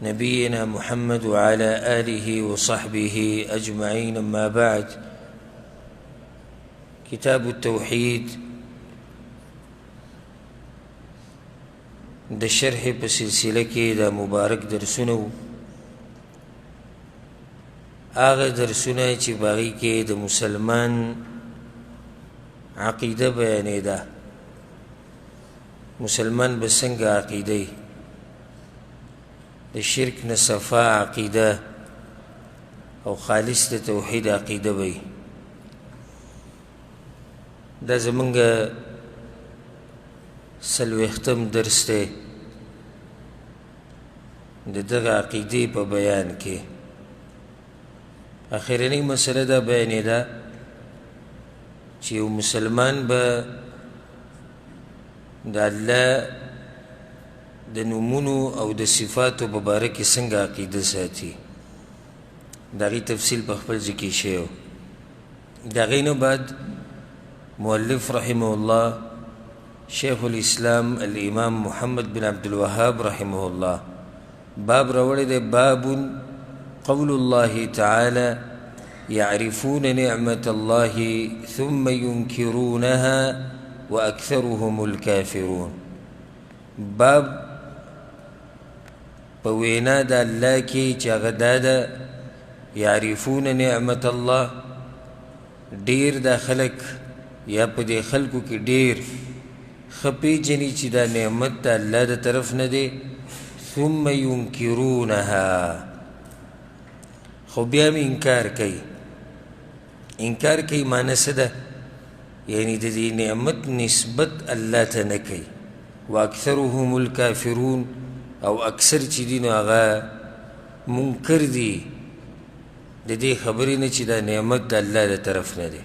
نبينا محمد وعلى آله وصحبه أجمعين، أما بعد. کتاب التوحید د شرح په سلسله کې دا مبارک درسونه وو، هغه درسونه چې په هغې کې د مسلمان عقیده بیانېده. مسلمان به څنګه عقیده وي؟ د شرک نه صفا عقیده او خالص د توحید عقیده به وي. دا زمونږ څلوېښتم درس دی د دغه عقیدې په بیان کې. اخرنۍ مسله دا بیانېده چې یو مسلمان به د الله د نومونو او د صفاتو په باره کې څنګه عقیده ساتي. د هغې تفصیل په خپل ځای کې شوی و. د هغې نه بعد مؤلف رحمه الله شیخ الاسلام الامام محمد بن عبدالوهاب رحمه الله باب راوړی دی، باب قول الله تعالی يعرفون نعمة الله ثم ينكرونها وأكثرهم الكافرون. باب په وینا د الله کې چې هغه دا ده، يعرفون نعمة الله، ډېر دا خلک یا په دې خلکو کې ډېر ښه پېژني چې دا نعمت د الله د طرف نه دی، ثم ينکرونها، خو بیا هم انکار کوي. انکار کوي معنی څه ده؟ یعنی د دې نعمت نسبت الله ته نه کوي. واکثرهم الکافرون، او اکثر چې دي نو هغه منکر دي د دې خبرې نه چې دا نعمت د الله د طرف نه دی.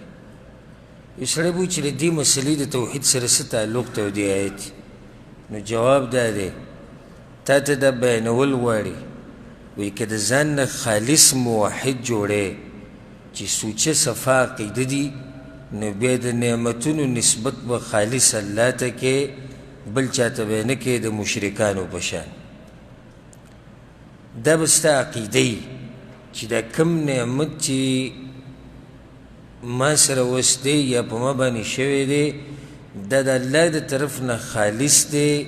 یو سړی به وایي چې له دې مسلې د توحید سره څه تعلق دی او دې آیت؟ نو جواب دا دی، تا ته دا بیانول غواړي، وایي که د ځان نه خالص موحد جوړې چې سوچه صفا عقیده دي، نو بیا د نعمتونو نسبت به خالص الله ته کې، بل چاته به یې نه کې د مشرکانو په شان. دا به ستا عقیده وي چې دا کم نعمت چې ما سره اوس دی یا په ما باندې شوی دی، دا د الله د طرف نه خالص دی.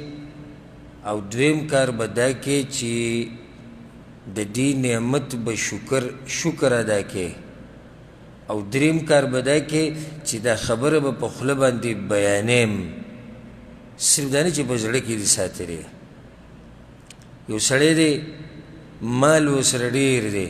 او دویم کار به دا کې چې د دې نعمت به شکر ادا کې. او دریم کار به دا کې چې دا خبره به په خوله باندې بیانیم، صرف دا نه چې په زړه کې دې ساتلی. یو سړی دی مال ورسره ډېر دی،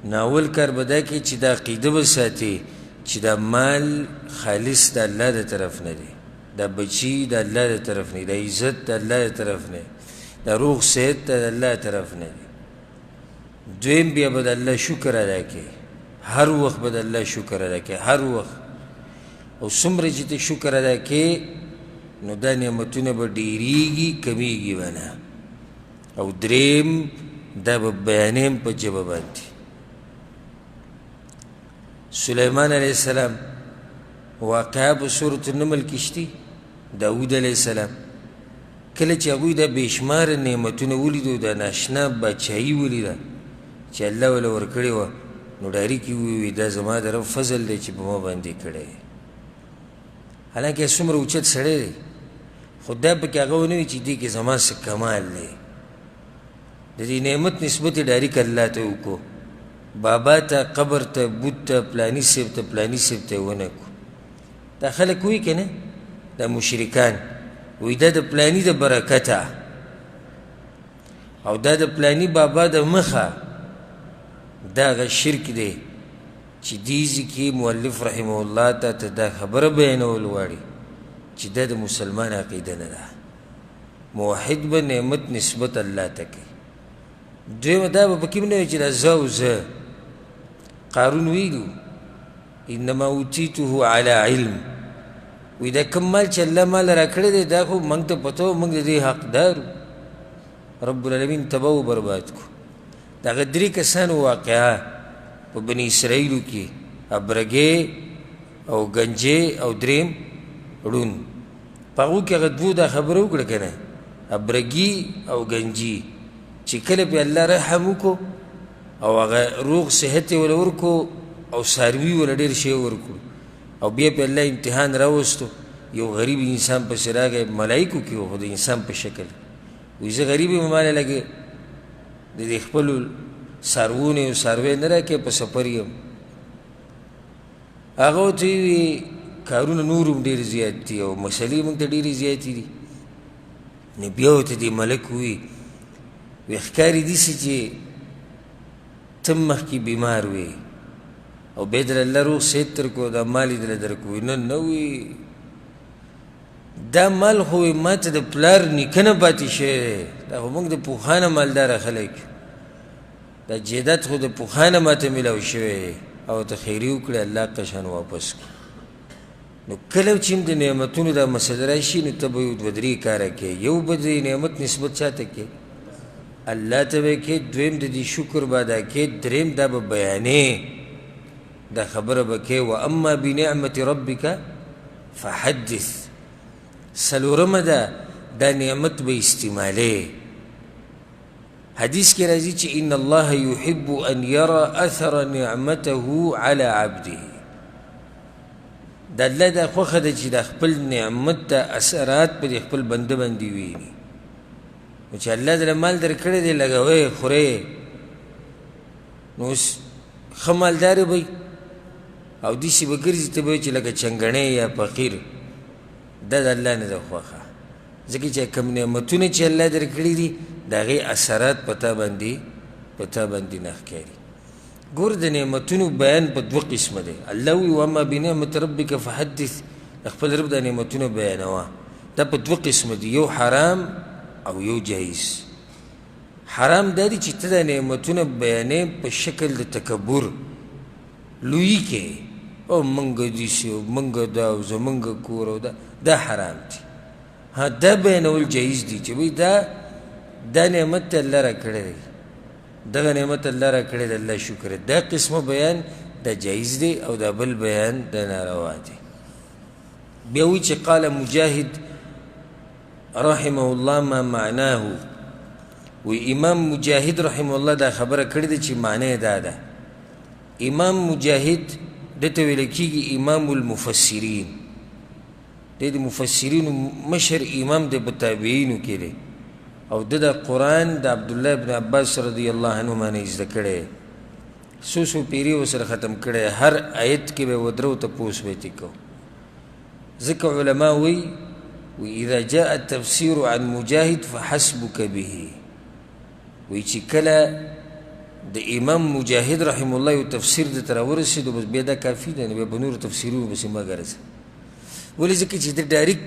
نو اول کار به دا کوي چې دا عقیده به ساتي چې دا مال خالص د الله د طرف نه دی، دا بچي د الله د طرف نه دی، دا عزت د الله د طرف نه دی، دا روغ صحت د الله د طرف نه دی. دویم بیا به د الله شکر ادا کوي، هر وخت به د الله شکر ادا کوي، هر وخت. او څومره چې ته شکر ادا کوې نو دا نعمتونه به ډېرېږي، کمېږي به نه. او دریم دا به بیانې هم په ژبه باندې. سلیمان علیه السلام واقعه په سورة النمل کې شتي. داود علیه السلام کله چې هغوی دا بېشماره نعمتونه ولیدو، دا ناشنا باچایي ولیده چې الله وله ورکړې وه، نو ډایرک یې وویل دا زما د رب فضل دی چې په ما باندې کړی. حالانکه څومره اوچت سړی دی، خو دا پکې هغه ونه وي چې دې کې زما څه کمال دی. د دې نعمت نسبت یې ډایرک الله ته وکړو، بابا ته، قبر ته، بت ته، پلاني صاحب ته، پلاني صاحب ته یې ونه کړو. دا خلک وایي که نه، دا مشرکان وایي دا د پلاني د برکته او دا د پلاني بابا د مخه. دا هغه شرک دی چې دې ځای کې مؤلف رحمه الله ته دا خبره بیانول غواړي چې دا د مسلمان عقیده نه ده. موحد به نعمت نسبت الله ته کوي. دویمه دا به پکې هم نه وي چې دا زه او زه. قارون ویلو انما اوتیته علی علم، وایي دا کوم مال چې الله مال راکړی دی دا خو موږ ته پته وه، موږ د دې حقدار وو. رب العالمین تباه و برباد کړو. د هغه درې کسانو واقعه په بني اسرائیلو کې، ابرګې او ګنجې او دریم ړوند، په هغو کې هغه دوو دا خبره وکړه که نه، ابرګي او ګنجي، چې کله پې الله رحم وکړو او هغه روغ صحت یې وله ورکړو او څاروي وله ډېر شی ورکړو او بیا پې الله امتحان راوستو، یو غریب انسان پسې راغی، ملایکو کې و خو د انسان په شکل، وایي زه غریب یم، ماله لګې د دې خپلو څاروو نه یو څاروی نه راکوې، په سفر یم. هغه ورته وویل کارونه نور هم ډېر زیات دي او مسلې موږ ته ډېرې زیاتې دي. نو بیا ورته دې ملک وویل، وایي ښکاري داسې چې ته مخکې بیمار وې او بیا درله الله روغ صحت درکړو، دا مال یې درله درکړو. نه نه وي دا مال خو وایي ما ته د پلار نیکه نه پاتې شوی دی، دا خو موږ د پخوا نه مالداره خلک یو، دا جایداد خو د پخوا نه ما ته میلاو شوی دی. او ته خیري وکړې الله قشان واپس کړو. نو کله چې هم د نعمتونو دا مسله راشي نو ته به یو دوه درې کاره کوې. یو به د نعمت نسبت چا ته کوې؟ الله ته به یې کوې. دویم د دې شکر به ادا کوې. دریم دا به بیانې، دا خبره به کوې، و اما بنعمت ربک فحدث. څلورمه ده دا نعمت به استعمالې. حدیث کې راځي چې ان الله يحب ان يرى اثر نعمته على عبده. د الله دا خوښه ده چې د خپل نعمت د اثرات په دې خپل بنده باندې ویني. نو چې الله درله مال درکړی دی لګوی خورې، نو اوس ښه مالدار به وي او داسې به ګرځي ته به وایې چې لکه چنګڼی یا فقیر. دا د الله نه ده خوښه، ځکه چې کوم نعمتونه چې الله درکړي دي د هغې اثرات په تا باندې نه ښکاري. ګور د نعمتونو بیان په دوه قسمه دی. الله وایي واما بنعمت ربک فحدث، د خپل رب دا نعمتونه بیانوه. دا په دوه قسمه دي، یو حرام او یو جایز. حرام دا دی چې ته دا نعمتونه بیانې په شکل د تکبر، لویي کې او مونږ داسې او مونږ دا او زمونږ کور او دا، دا حرام دی. ها دا بیانول جایز دي چې وایي دا نعمت ته الله راکړی دی، دغه نعمت الله راکړی دی، الله شکر دی. دا قسمه بیان دا جایز دی او دا بل بیان دا ناروا دی. بیا وایي چې قال مجاهد رحمه الله ما معناه. وایي امام مجاهد رحمه الله دا خبره کړې ده چې معنی یې دا ده. امام مجاهد ده ته ویل کېږي امام المفسرین، دی د مفسرینو مشر امام دی په تابعینو کې دی، او ده د قرآن د عبدالله ابن عباس رضی الله عنهما نه زده کړی، څو څو پیرې ورسره ختم کړی، هر آیت کې به یې ودرو تپوس به یې ترې کوو. ځکه علما وایي اذا جاء التفسیر عن مجاهد فحسبک به، وایي چې کله د امام مجاهد رحمه الله یو تفسیر درته راورسېدو بس بیا دا کافي دی، نو بیا په نورو تفسیرونو پسې مه ګرځه. ولې؟ ځکه چې ده ډایرک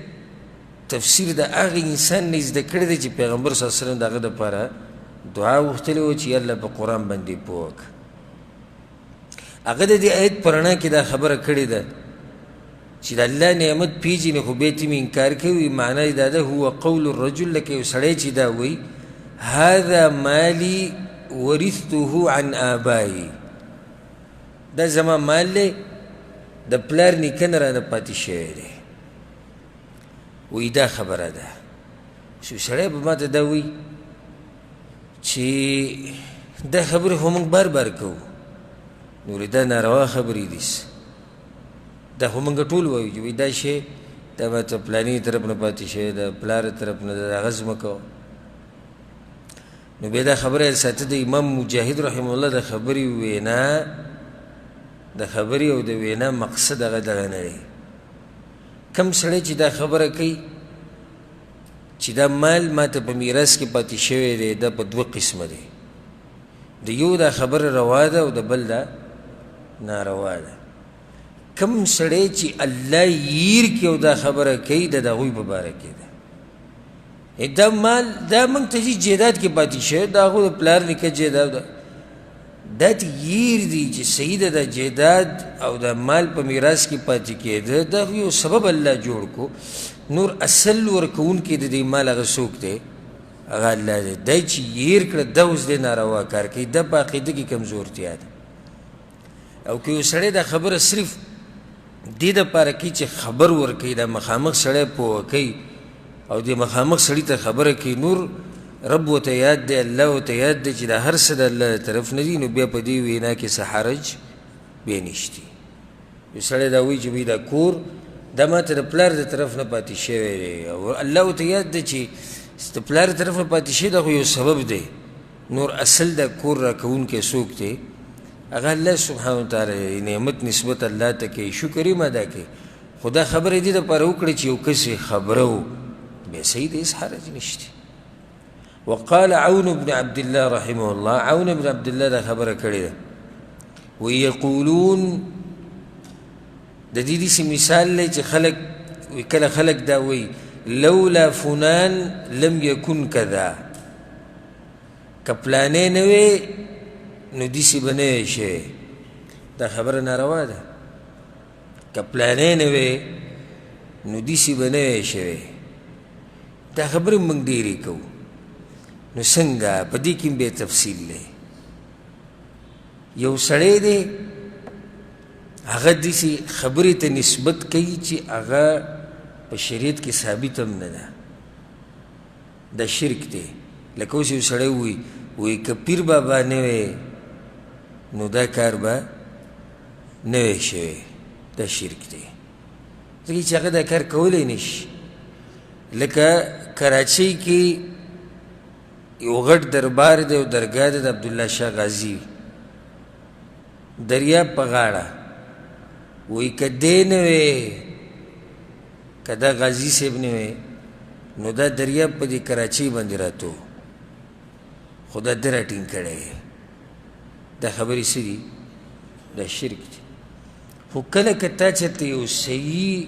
تفسیر د هغه انسان نه زده کړی دی چې پیغمبر صلی الله علیه وسلم د هغه دپاره دعا غوښتلې وه چې الله په قرآن باندې پوه کړه. هغه د دې آیت په رڼا کې دا خبره کړې ده چې د الله نعمت پیژني خو بیا ترې انکار کوي. معنا یې دا ده هو قول الرجل، لکه یو سړی چې دا وایي هذا مالي ورثته عن آبائي، دا زما مال دی د پلار نیکه نه رانه پاتې شوی دی. وایي دا خبره ده. اوس یو سړی به ما ته دا وایي چې دا خبرې خو موږ بار بار کوو، نورې دا ناروا خبرې دي، دا خو موږ ټول وایو چې وایي دا شی دا ما ته پلاني طرف نه پاتې شوی، د پلار طرف نه، د هغه ځمکه. نو بیا دا خبره یې ساته د امام مجاهد رحمه الله د خبرې وینا، د خبرې او د وینا مقصد هغه دغه نه دی. کم سړی چې دا خبره کوي چې دا مال ما ته په میراث کې پاتې شوی دی، دا په دوه قسمه دی. د یو دا خبره روا ده او د بل دا ناروا ده. کم سړی چې الله ییر کې او دا خبره کوي د هغوی په باره کې ده. دا مال دا موږ ته چې جایداد کې پاتې شوی، دا خو د پلار نیکه جایداد ده، دا ته ییر دی چې صحیح ده دا جایداد او دا مال په میراث کې پاتې کېده، دا خو یو سبب الله جوړ کړو. نور اصل ورکوونکی د دې مال هغه څوک دی؟ هغه الله دی. دا چې ییر کړه دا اوس دی ناروا کار کوي، دا په عقیده کې کمزورتیا ده. او که یو سړی دا خبره صرف دې دپاره کوي چې خبر ورکوي، دا مخامخ سړی پوه کوي او دې مخامخ سړي ته خبره کوي، نور رب ورته یاد دی، الله ورته یاد دی چې دا هر څه د الله له طرف نه دي، نو بیا په دې وینا کې څه حرج بیا نشتي. یو سړی دا وایي چې وایي دا کور دا ما ته د پلار د طرف نه پاتې شوی دی، او الله ورته یاد دی چې د پلار د طرف نه پاتې شوی، دا خو یو سبب دی، نور اصل دا کور راکوونکی څوک دی؟ هغه الله سبحانه وتعالی دی. نعمت نسبت الله ته کوي، شکر یې هم ادا کوي، خو دا خبره دې دپاره وکړه چې یو کس یې خبرو، بیا صحیح دی، هېڅ حرج نشته. وقال عون بن عبد الله رحمه الله، عون بن عبد الله دا خبره کړې ده، ویقولون د دې داسې مثال دی چې خلک کله خلک دا وایي لولا فلان لم یکن کذا، که پلانی نه وی نو داسې به نه وی شوی. دا خبره ناروا ده. که پلانی نه وی نو داسې به نه وی شوی، دا خبرې موږ ډېرې کوو. نو څنګه په دې کې هم بیا تفصیل دی. یو سړی دی هغه داسې خبرې ته نسبت کوي چې هغه په شریعت کې ثابت هم نه ده، دا شرک دی. لکه اوس یو سړی وایي، وایي که پیر بابا نه وی نو دا کار به نه وی شوی، دا شرک دی، ځکه چې هغه دا کار کولی نه شي. لکه کراچۍ کې یو غټ دربار دی او درګاه ده د عبدالله شاه غازي، دریاب په غاړه، وایي که دی نه وی، که دا غازي صاحب نه وی نو دا دریاب په دې کراچۍ باندې راتو، خو دا ده راټینګ کړی. دا خبرې څه دي؟ دا شرک دی. خو کله که تا چېرته یو صحیح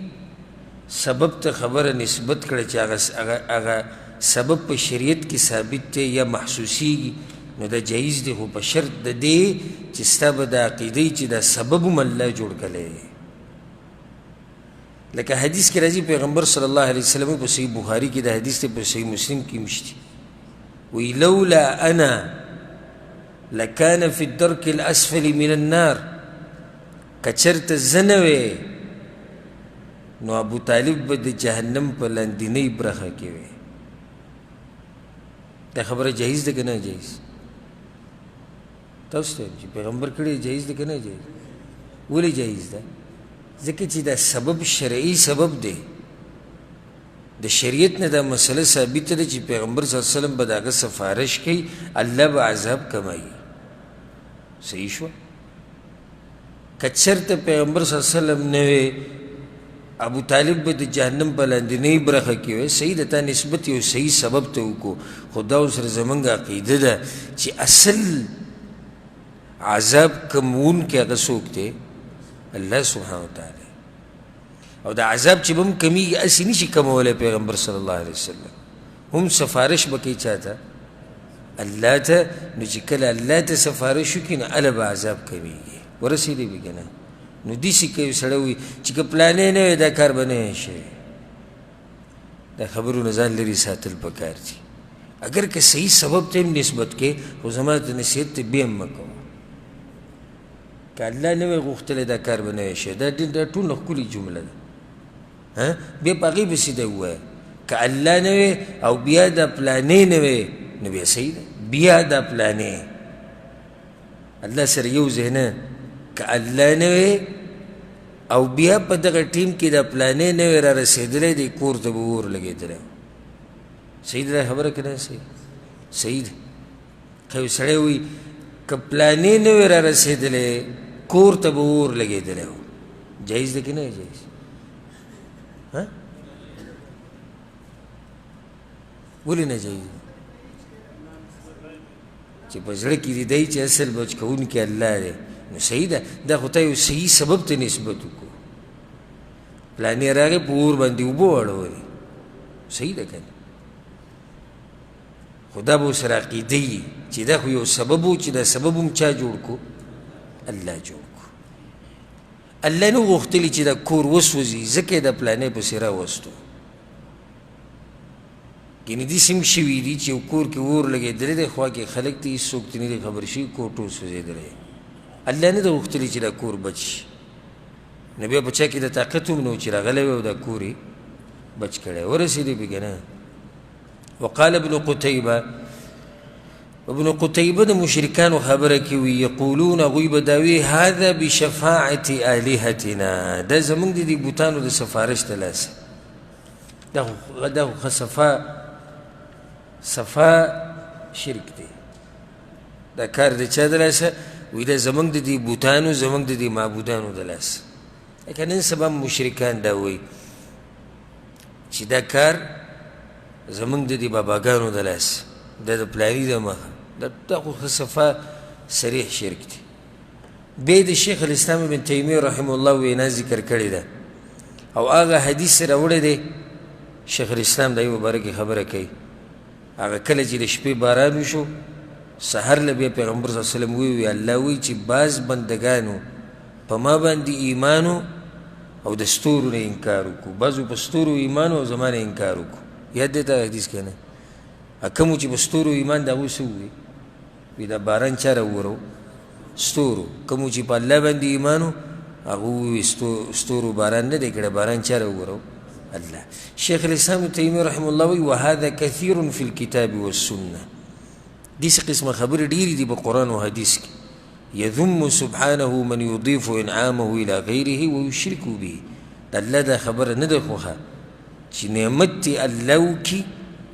سبب ته خبره نسبت کړه چې هغه سبب په شریعت کې ثابت دی یا محسوسیږي، نو دا جایز دی، خو په شرط د دې چې ستا به دا عقیده وي چې دا سبب هم الله جوړ کړی دی. لکه حدیث کې راځي پیغمبر صلی الله علیه وسلم په صحیح بخاري کې دا حدیث دی، په صحیح مسلم کې هم شته، وایي لولا انا لکان فی الدرک الاسفل من النار، که چېرته زه نه وی نو ابو طالب به د جهنم په لاندینۍ برخه کې وی. دا خبره جایز ده که نه جایز؟ تاسو ته چې پیغمبر کړی جایز ده که نه جایز؟ ولې جایز ده؟ ځکه چې دا سبب شرعي سبب دی، د شریعت نه دا مسله ثابته ده چې پیغمبر صلی الله علیه وسلم به د هغه سفارش کوي، الله به عذاب کموي. صحیح شوه؟ که چېرته پیغمبر صلی الله علیه وسلم نه وی، ابو طالب به د جهنم په لاندینۍ برخه کې وی. صحیح ده، تا نسبت یو صحیح سبب ته وکړو، خو دا ورسره زموږ عقیده ده چې اصل عذاب کموونکی هغه څوک دی؟ الله سبحانه وتعالی. او دا عذاب چې به هم کمیږي هسې نه شي کمولی پیغمبر صلی الله علیه وسلم، هم سفارش به کوي چا ته؟ الله ته. نو چې کله الله ته سفارش وکړي نو هله به عذاب کمیږي. ورسېدې به که نه؟ نو داسې که یو سړی وایي چې که پلانی نه وی دا کار به نه وی شوی، دا خبرو نه ځان لرې ساتل پکار دي. اګر که صحیح سبب ته هم نسبت کوې، خو زما د نصیحت ته بیا هم مه کوه. که الله نه وی غوښتلی دا کار به نه وی شوی. دا دا ټوله ښکلې جمله ده. بیا په هغې پسې دی ووایه که الله نه وی او بیا دا پلانی نه وی نو بیا صحیح ده، بیا دا پلانی الله سره یو ځای نه، که الله نه وی او بیا په دغه ټیم کې دا پلانی نه وی را رسېدلی، دی کور ته به اور لګېدلی. صحیح ده دا خبره که نه صحیح؟ صحیح ده. که یو سړی وایي که پلانی نه وی را رسېدلی کور ته به اور لګېدلی و، جایز ده که نه جایز؟ ها ولې نه جایز؟ چې په زړه کې دې دی چې اصل بچ کوونکی الله دی، نو صحیح ده. دا خو تا یو صحیح سبب ته نسبت وکړو، پلانی راغی په اور باندې اوبه واړولې، صحیح ده که نه؟ خو دا به ورسره عقیده وي چې دا خو یو سبب و چې دا سبب هم چا جوړ کړو؟ الله جوړ کړو. الله نه غوښتلي چې دا کور وسوځي، ځکه یې دا پلانی پسې راوستو. ګنې داسې هم شوي دي چې یو کور کې اور لګېدلی دی، خوا کې خلک دي، هېڅوک ترې نه دي خبر شوي، کور ټول سوځېدلی. الله نه ده غوښتلي چې دا کور بچ شي، نو بیا په چا کې د طاقت هم نه و چې راغلی وی او دا کور یې بچ کړی. ورسېدې پې که نه؟ وقال ابن قتيبة ابن قتیبه د مشرکانو خبره کې وي، یقولون، هغوی به دا وي، هذا بشفاعة آلهتنا، دا زموږ د دې بتانو د سفارش د لاسه. دا خو صفا شرک دی. دا کار د چا د لاسه؟ وایي دا زموږ د دې بتانو، زموږ د دې معبودانو د لاسه. لکه نن سبا مشرکان دا وایي چې دا کار زموږ د دې باباګانو د لاسه، دا د پلاني د مخه، دا خو ښه صفا صریح شرک دی. بیا د شیخ الاسلام ابن تیمیه رحمه الله وینا ذکر کړې ده او هغه حدیث راوړی دی. شیخ الاسلام د هغې مبارکې خبره کوي، هغه کله چې د شپې باران وشو، سحر له بیا پیغمبر صلی الله علیه وسلم وویل، الله وایي چې بعض بندګانو په ما باندې ایمان او د ستورو نه انکار وکړو، بعضو په ستورو ایمان او زما نه انکار وکړو. یاد دی ته حدیث که نه؟ کومو چې په ستورو ایمان د هغوی څه ووایي؟ وایي دا باران چا راوورو؟ ستورو. کومو چې په الله باندې ایمان و هغه ووایي ستورو باران نه دی کړی، باران چا راوورو؟ الله. شیخ الاسلام ابن تیمیه رحمه الله وایي وهذا کثیر فی الکتاب والسنة، داسې قسمه خبرې ډېرې دي په قرآن او حدیث کې. يذم سبحانه من يضيف انعامه الى غيره ويشرك به. د الله دا خبره نه ده خوښه چې نعمت دې الله وکړي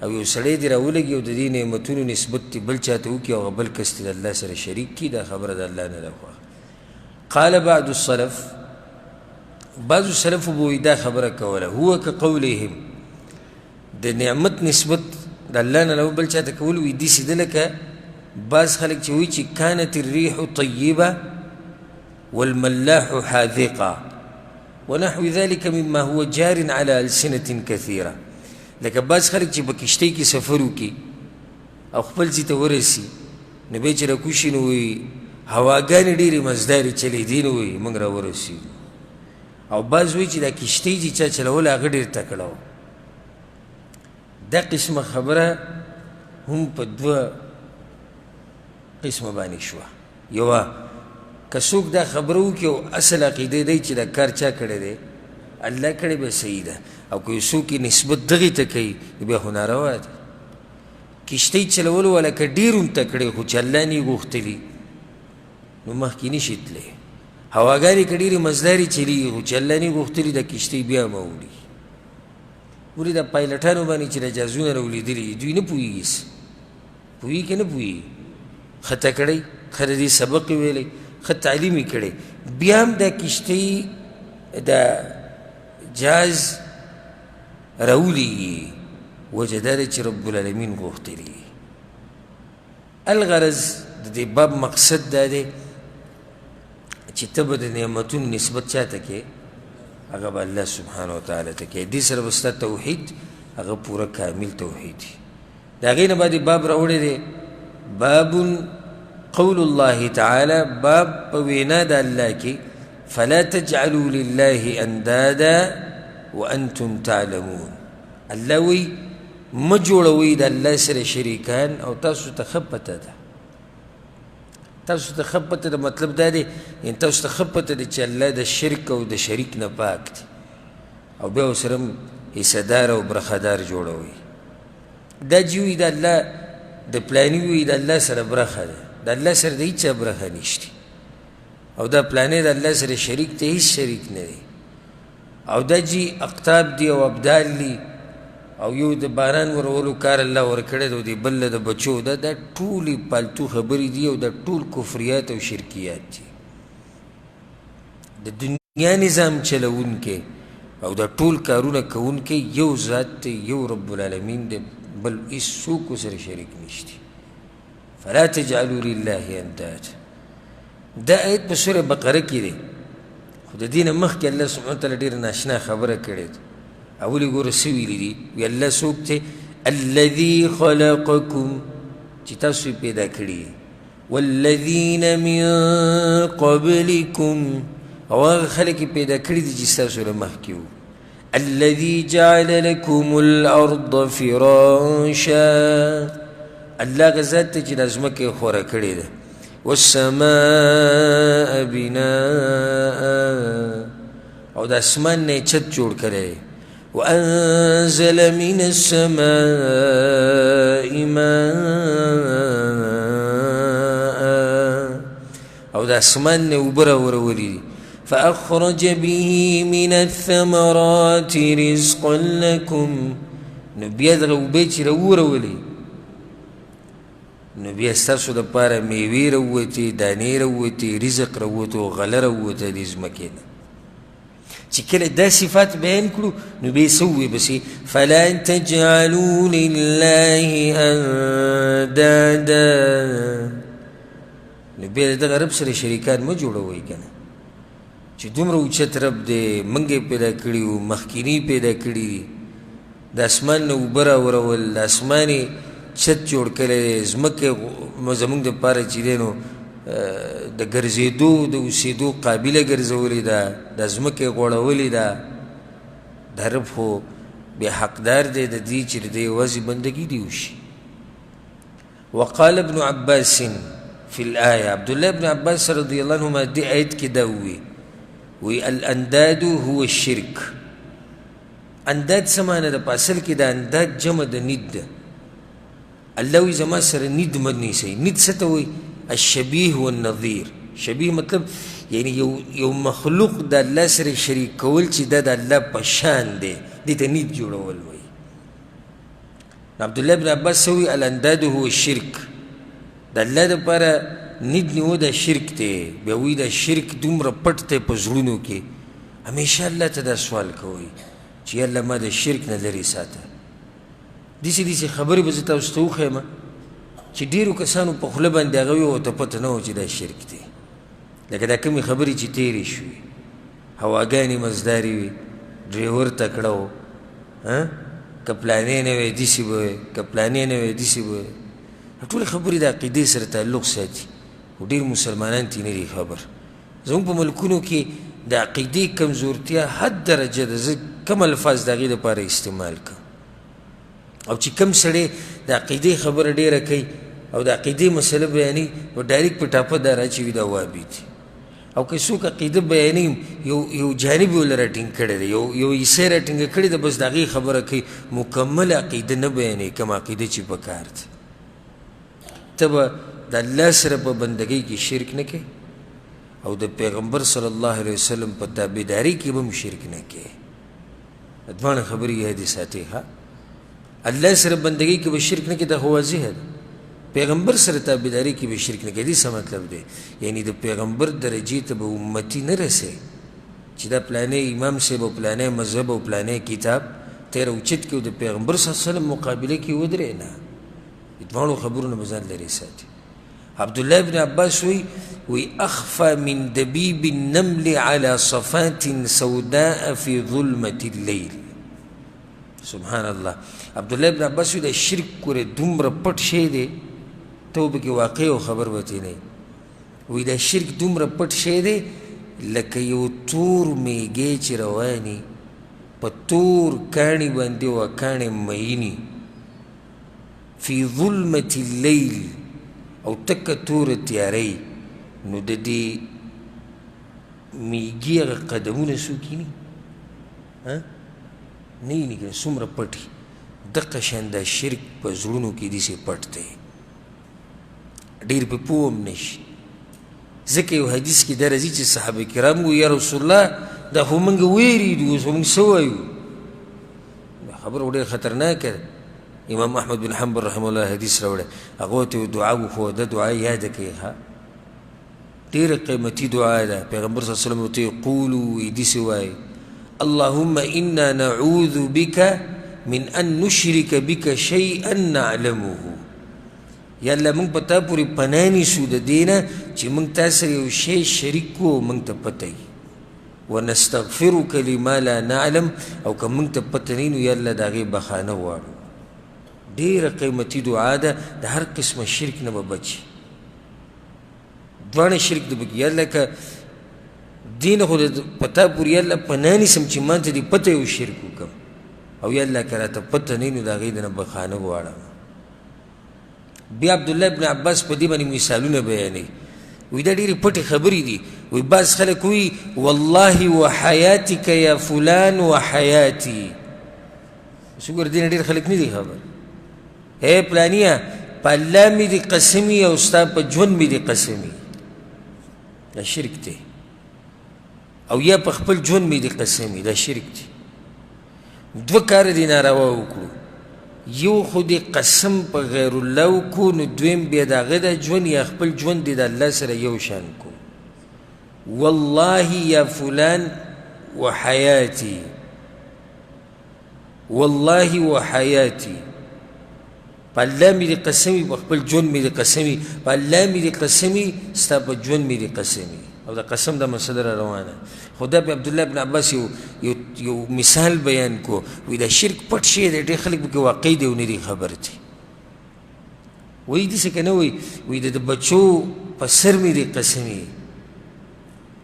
او یو سړی دې راولګي او د دې نعمتونو نسبت دې بل چاته وکړي او هغه بل کس دې د الله سره شریک کړي، دا خبره د الله نه ده خوښه. قال بعض السلف، بعضو سلفو به وایي دا خبره کوله، هو کقولهم، د نعمت نسبت د الله نه علاوه بل چاته کول وایي داسې ده لکه بعض خلک چې وایي چې کانت الریح طیبه والملاح حاذقه ونحو ذلك مما هو جار على ألسنة كثيرة. لکه بعض خلک چې په کښتۍ کې سفر وکړي او خپل ځای ته ورسي، نو بیا چې راکوز شي نو وایي هواګانې ډېرې مزدارې چلېدې، نو وایي موږ راورسېدو. او بعض وایي چې دا کښتۍ چې چا چلوله هغه ډېر تکړه و. دا قسمه خبره هم په دوه قسمه باندې شوه. یوه که څوک دا خبره وکړي او اصل عقیده دی چې دا کار چا کړی دی، الله کړی، بیا صحیح ده. او که یو څوک یې نسبت دغې ته کوي نو بیا خو ناروا ده. کښتۍ چلولو والا که ډېر هم تکړه خو چې الله نه یې غوښتلي نو مخکې نه شي تللی. هواګانې که ډېرې مزدارې چلېږي خو چې الله نه یې غوښتلي دا کښتۍ بیا هم اوړي. ولې دا پایلټانو باندې چې دا جهازونه راولېدلي دي دوی نه پوهېږي څه، پوهېږي که نه پوهېږي؟ ښه تکړه یې، ښه د دې سبق یې ویلی، ښه تعلیم یې کړی، بیا هم دا کښتۍ دا جهاز راولېږي. وجه دا ده چې رب العالمین غوښتلي. الغرض د دې باب مقصد دا دی چې ته به د نعمتونو نسبت چا ته کوې؟ هغه به الله سبحانه وتعالی ته کوې. دې سره به ستا توحید هغه پوره کامل توحید وي. د هغې نه بعد باب راوړی دی، باب قول الله تعالی، باب په وینا د الله کې فلا تجعلوا لله اندادا وانتم تعلمون. الله وایي مه جوړوئ د الله سره شریکان او تاسو ته ښه پته ده. تاسو ته ښه پته ده مطلب دا دی یعنې تاسو ته ښه پته ده چې الله د شرک او د شریک نه پاک دی او بیا ورسره هم حصه دار او برخهدار جوړوئ. دا چې وایي د الله د پلاني وایي د الله سره برخه ده، د الله سره د هیچا برخه نشته او دا پلانی د الله سره شریک دی، هیڅ شریک نه دی. او دا چې اقطاب دی او ابدال دی او یو د باران ورولو کار الله ورکړی دی او د بل د بچو ده، دا ټولې پالتو خبرې دي او دا ټول کفریات او شرکیات دي. د دنیا نظام چلوونکی او دا ټول کارونه کوونکی یو ذات دی، یو رب العالمین دی، بل هیڅوک ورسره شریک نشته. فلا تجعلوا لله اندادا. دا آیت په سوره بقره کې دی، خو د دې نه مخکې الله سبحانه وتعالی ډېره ناشنا خبره کړې ده. اول یې ګوره څه ویلي دي؟ وی الله څوک دی؟ الذي خلقکم، چې تاسو یې پیدا کړي، والذین من قبلکم، او هغه خلک یې پیدا کړي دي چې ستاسو له مخکې وو، الذي جعل لكم الأرض فراشا، الله هغه ذات دی چې دا ځمکه یې خوره کړې ده، والسماء بناء، او د اسمان نه یې چت جوړ کړی دی، وأنزل من السماء ماء او د اسمان نه اوبه راورولې دي. فأخرج به من الثمرات رزقا لكم، نو بیا دغه اوبه چې راورولې نو بیا ستاسو دپاره میوې راووتې، دانې راووتې، رزق راووتو، غله راووته دې ځمکې نه. چې کله دا صفات بیان کړو نو بیا یې څه ووایي؟ پسې فلا تجعلوا لله اندادا، نو بیا د دغه رب سره شریکان مه جوړوئ که نه، چې دومره اوچت رب دی، موږ یې پیدا کړي وو، مخکیني پیدا کړي دي، د اسمان نه اوبه راورول، د اسمان یې چت جوړ کړی دی، ځمکه زموږ دپاره چې دی نو د ګرځېدو د اوسېدو قابله ګرځولې ده، د ځمکه یې غوړولې ده. دا رب خو بیا حقدار دی د دې چې د دې یوازې بندګي دې وشي. وقال ابن عباس في الآية، عبدالله ابن عباس رضی الله عنهما دې آیت کې دا ووایي، وایي الانداد هو الشرک. انداد څه معنی ده؟ په اصل کې د انداد جمع د ند ده. الله وایي زما سره ند مه نیسئ. ند څه ته وایي؟ الشبیه والنظیر. شبیه مطلب یعنی یو مخلوق د الله سره شریک کول چې دا د الله په شان دی، دې ته ند جوړول وایي. عبدالله بن عباس څه وایي؟ الانداد هو الشرک. د الله دپاره ند نیوه دا شرک دی. بیا وایي دا شرک دومره پټ دی په زړونو کې، همیشه الله ته دا سوال کوئ چې یا الله ما د شرک نه لرې ساته. داسې داسې خبرې به زه تاسو ته وښیم چې ډېرو کسانو په خوله باندې هغه وي ورته پته نه وه چې دا شرک دی. لکه دا کومې خبرې چې تېرې شوې، هواګانې مزدارې وي، ډریور تکړه و، که پلانې نه وی داسې به وی، که پلانې نه وی داسې به وی. ټولې خبرې د عقیدې سره تعلق ساتي، خو ډېر مسلمانان ترې نه دي خبر. زموږ په ملکونو کې د عقیدې کمزورتیا حد درجه ده. زه کم الفاظ د هغې دپاره استعمال کوم، او چې کم سړی د عقیدې خبره ډېره کوي او د عقیدې مسله بیانوي نو ډایرک په ټاپه دا راچوي دا وابي دي. او که څوک عقیده بیانوي یو جانب یې ورله راټینګ کړی دی، یو حصه یې راټینګه کړې ده، بس د هغې خبره کوي، مکمله عقیده نه بیانوي کومه عقیده چې په کار ده. ته به د الله سره په بندګۍ کې شرک نه کوې او د پیغمبر صلی الله علیه وسلم په تابعدارۍ کې به هم شرک نه کوې. دواړه خبرې یادې ساتې. ښه، الله سره بندګۍ کې به شرک نه کوې، دا خو واضحه ده. پیغمبر سره تابعدارۍ کې به شرک نه کوې، دې څه مطلب دی؟ یعنی د پیغمبر درجې ته به امتي نه رسې چې دا پلانی امام صاحب او پلانی مذهب او پلانی کتاب ته یې راوچت کړي او د پیغمبر صلی الله علیه وسلم مقابله کې ودرې. نه، دواړو خبرو نه به ځان لرې ساتي. عبدالله بن عباس وی وی اخفى من دبيب النمل على صفات سوداء في ظلمة الليل. سبحان الله. عبدالله بن عباس وی دا شرک کورې دومره پټ شی دی، ته به پکې واقع او خبر به ترې نه یې. وی دا شرک دومره پټ شی دی لکه یو تور میږی چې رواني په تور کاڼي باندې وه کاڼی مییني فی ظلمة اللیل او تکه توره تیارۍ، نو د دې میږي هغه قدمونه څوک ویني؟ نه ویني که نه، څومره پټ وي. دقه شان دا شرک په زړونو کې داسې پټ دی، ډېر پرې پوه هم نه شي. ځکه یو حدیث کې دا راځي چې صحابه کرام وویل یا رسول الله دا خو موږ وېرېدو، اوس موږ څه وایو؟ دا خبره ډېره خطرناکه ده. امام احمد بن حنبل رحمه الله حدیث راوړی، هغه ورته یو دعا وښوده، دا دعا یاده کړئ، ښه ډېره قیمتي دعا ده. پیغمبر صلی الله علیه وسلم ورته ویل قولو، وایي داسې وایي اللهم انا نعوذ بک من ان نشرک بک شیئا نعلمه. یا الله موږ په تا پورې پناه نیسو د دې نه چې موږ تا سره یو شی شریک کړو او موږ ته پته وي، ونستغفرک لما لا نعلم، او که موږ ته پته نه وي نو یا الله د هغې بخښنه غواړو. ډېره قیمتي دعا ده، د هر قسمه شرک نه به بچ شي. دواړه شرک د پکې، یا الله که دې نه خو په تا پورې یا الله پناه نیسم چې ما ته دې پته یو شرک وکړم، او یا الله که راته پته نه وي نو د هغې د نه بخښنه غواړم. بیا عبدالله ابن عباس په دې باندې مثالونه بیانوي، وایي دا ډېرې پټې خبرې دي. وایي بعض خلک وایي والله وحیاتک یا فلان وحیاتي. اوس وګوره دې نه ډېر خلک نه دي خبر. ای پلانیه په الله مې دې قسمي او ستا په ژوند مې دې قسمي. دا شرک دی. او یا په خپل ژوند مې دې قسم وي، دا شرک دی. دوه کاره دې ناروا وکړو، یو خو دې قسم په غیر الله وکړو، نو دویم بیا د هغه د ژوند یا خپل ژوند دې د الله سره یو شان کړو. والله یا فلان وحیاتي، والله وحیاتي، په الله مې دې قسم وي، په خپل ژوند مې دې قسم وي، په الله مې دې قسم وي، ستا په ژوند مې دې قسم وي. او د قسم دا مسله را روانه. خو دا په عبدالله بن عباس یو مثال بیان کو، وایي دا شرک پټ شی دی، ډېر خلک پکې واقع دی او نه دي خبر دي. وایي داسې که نه وایي، وایي د بچو په سر مې دې قسم وي،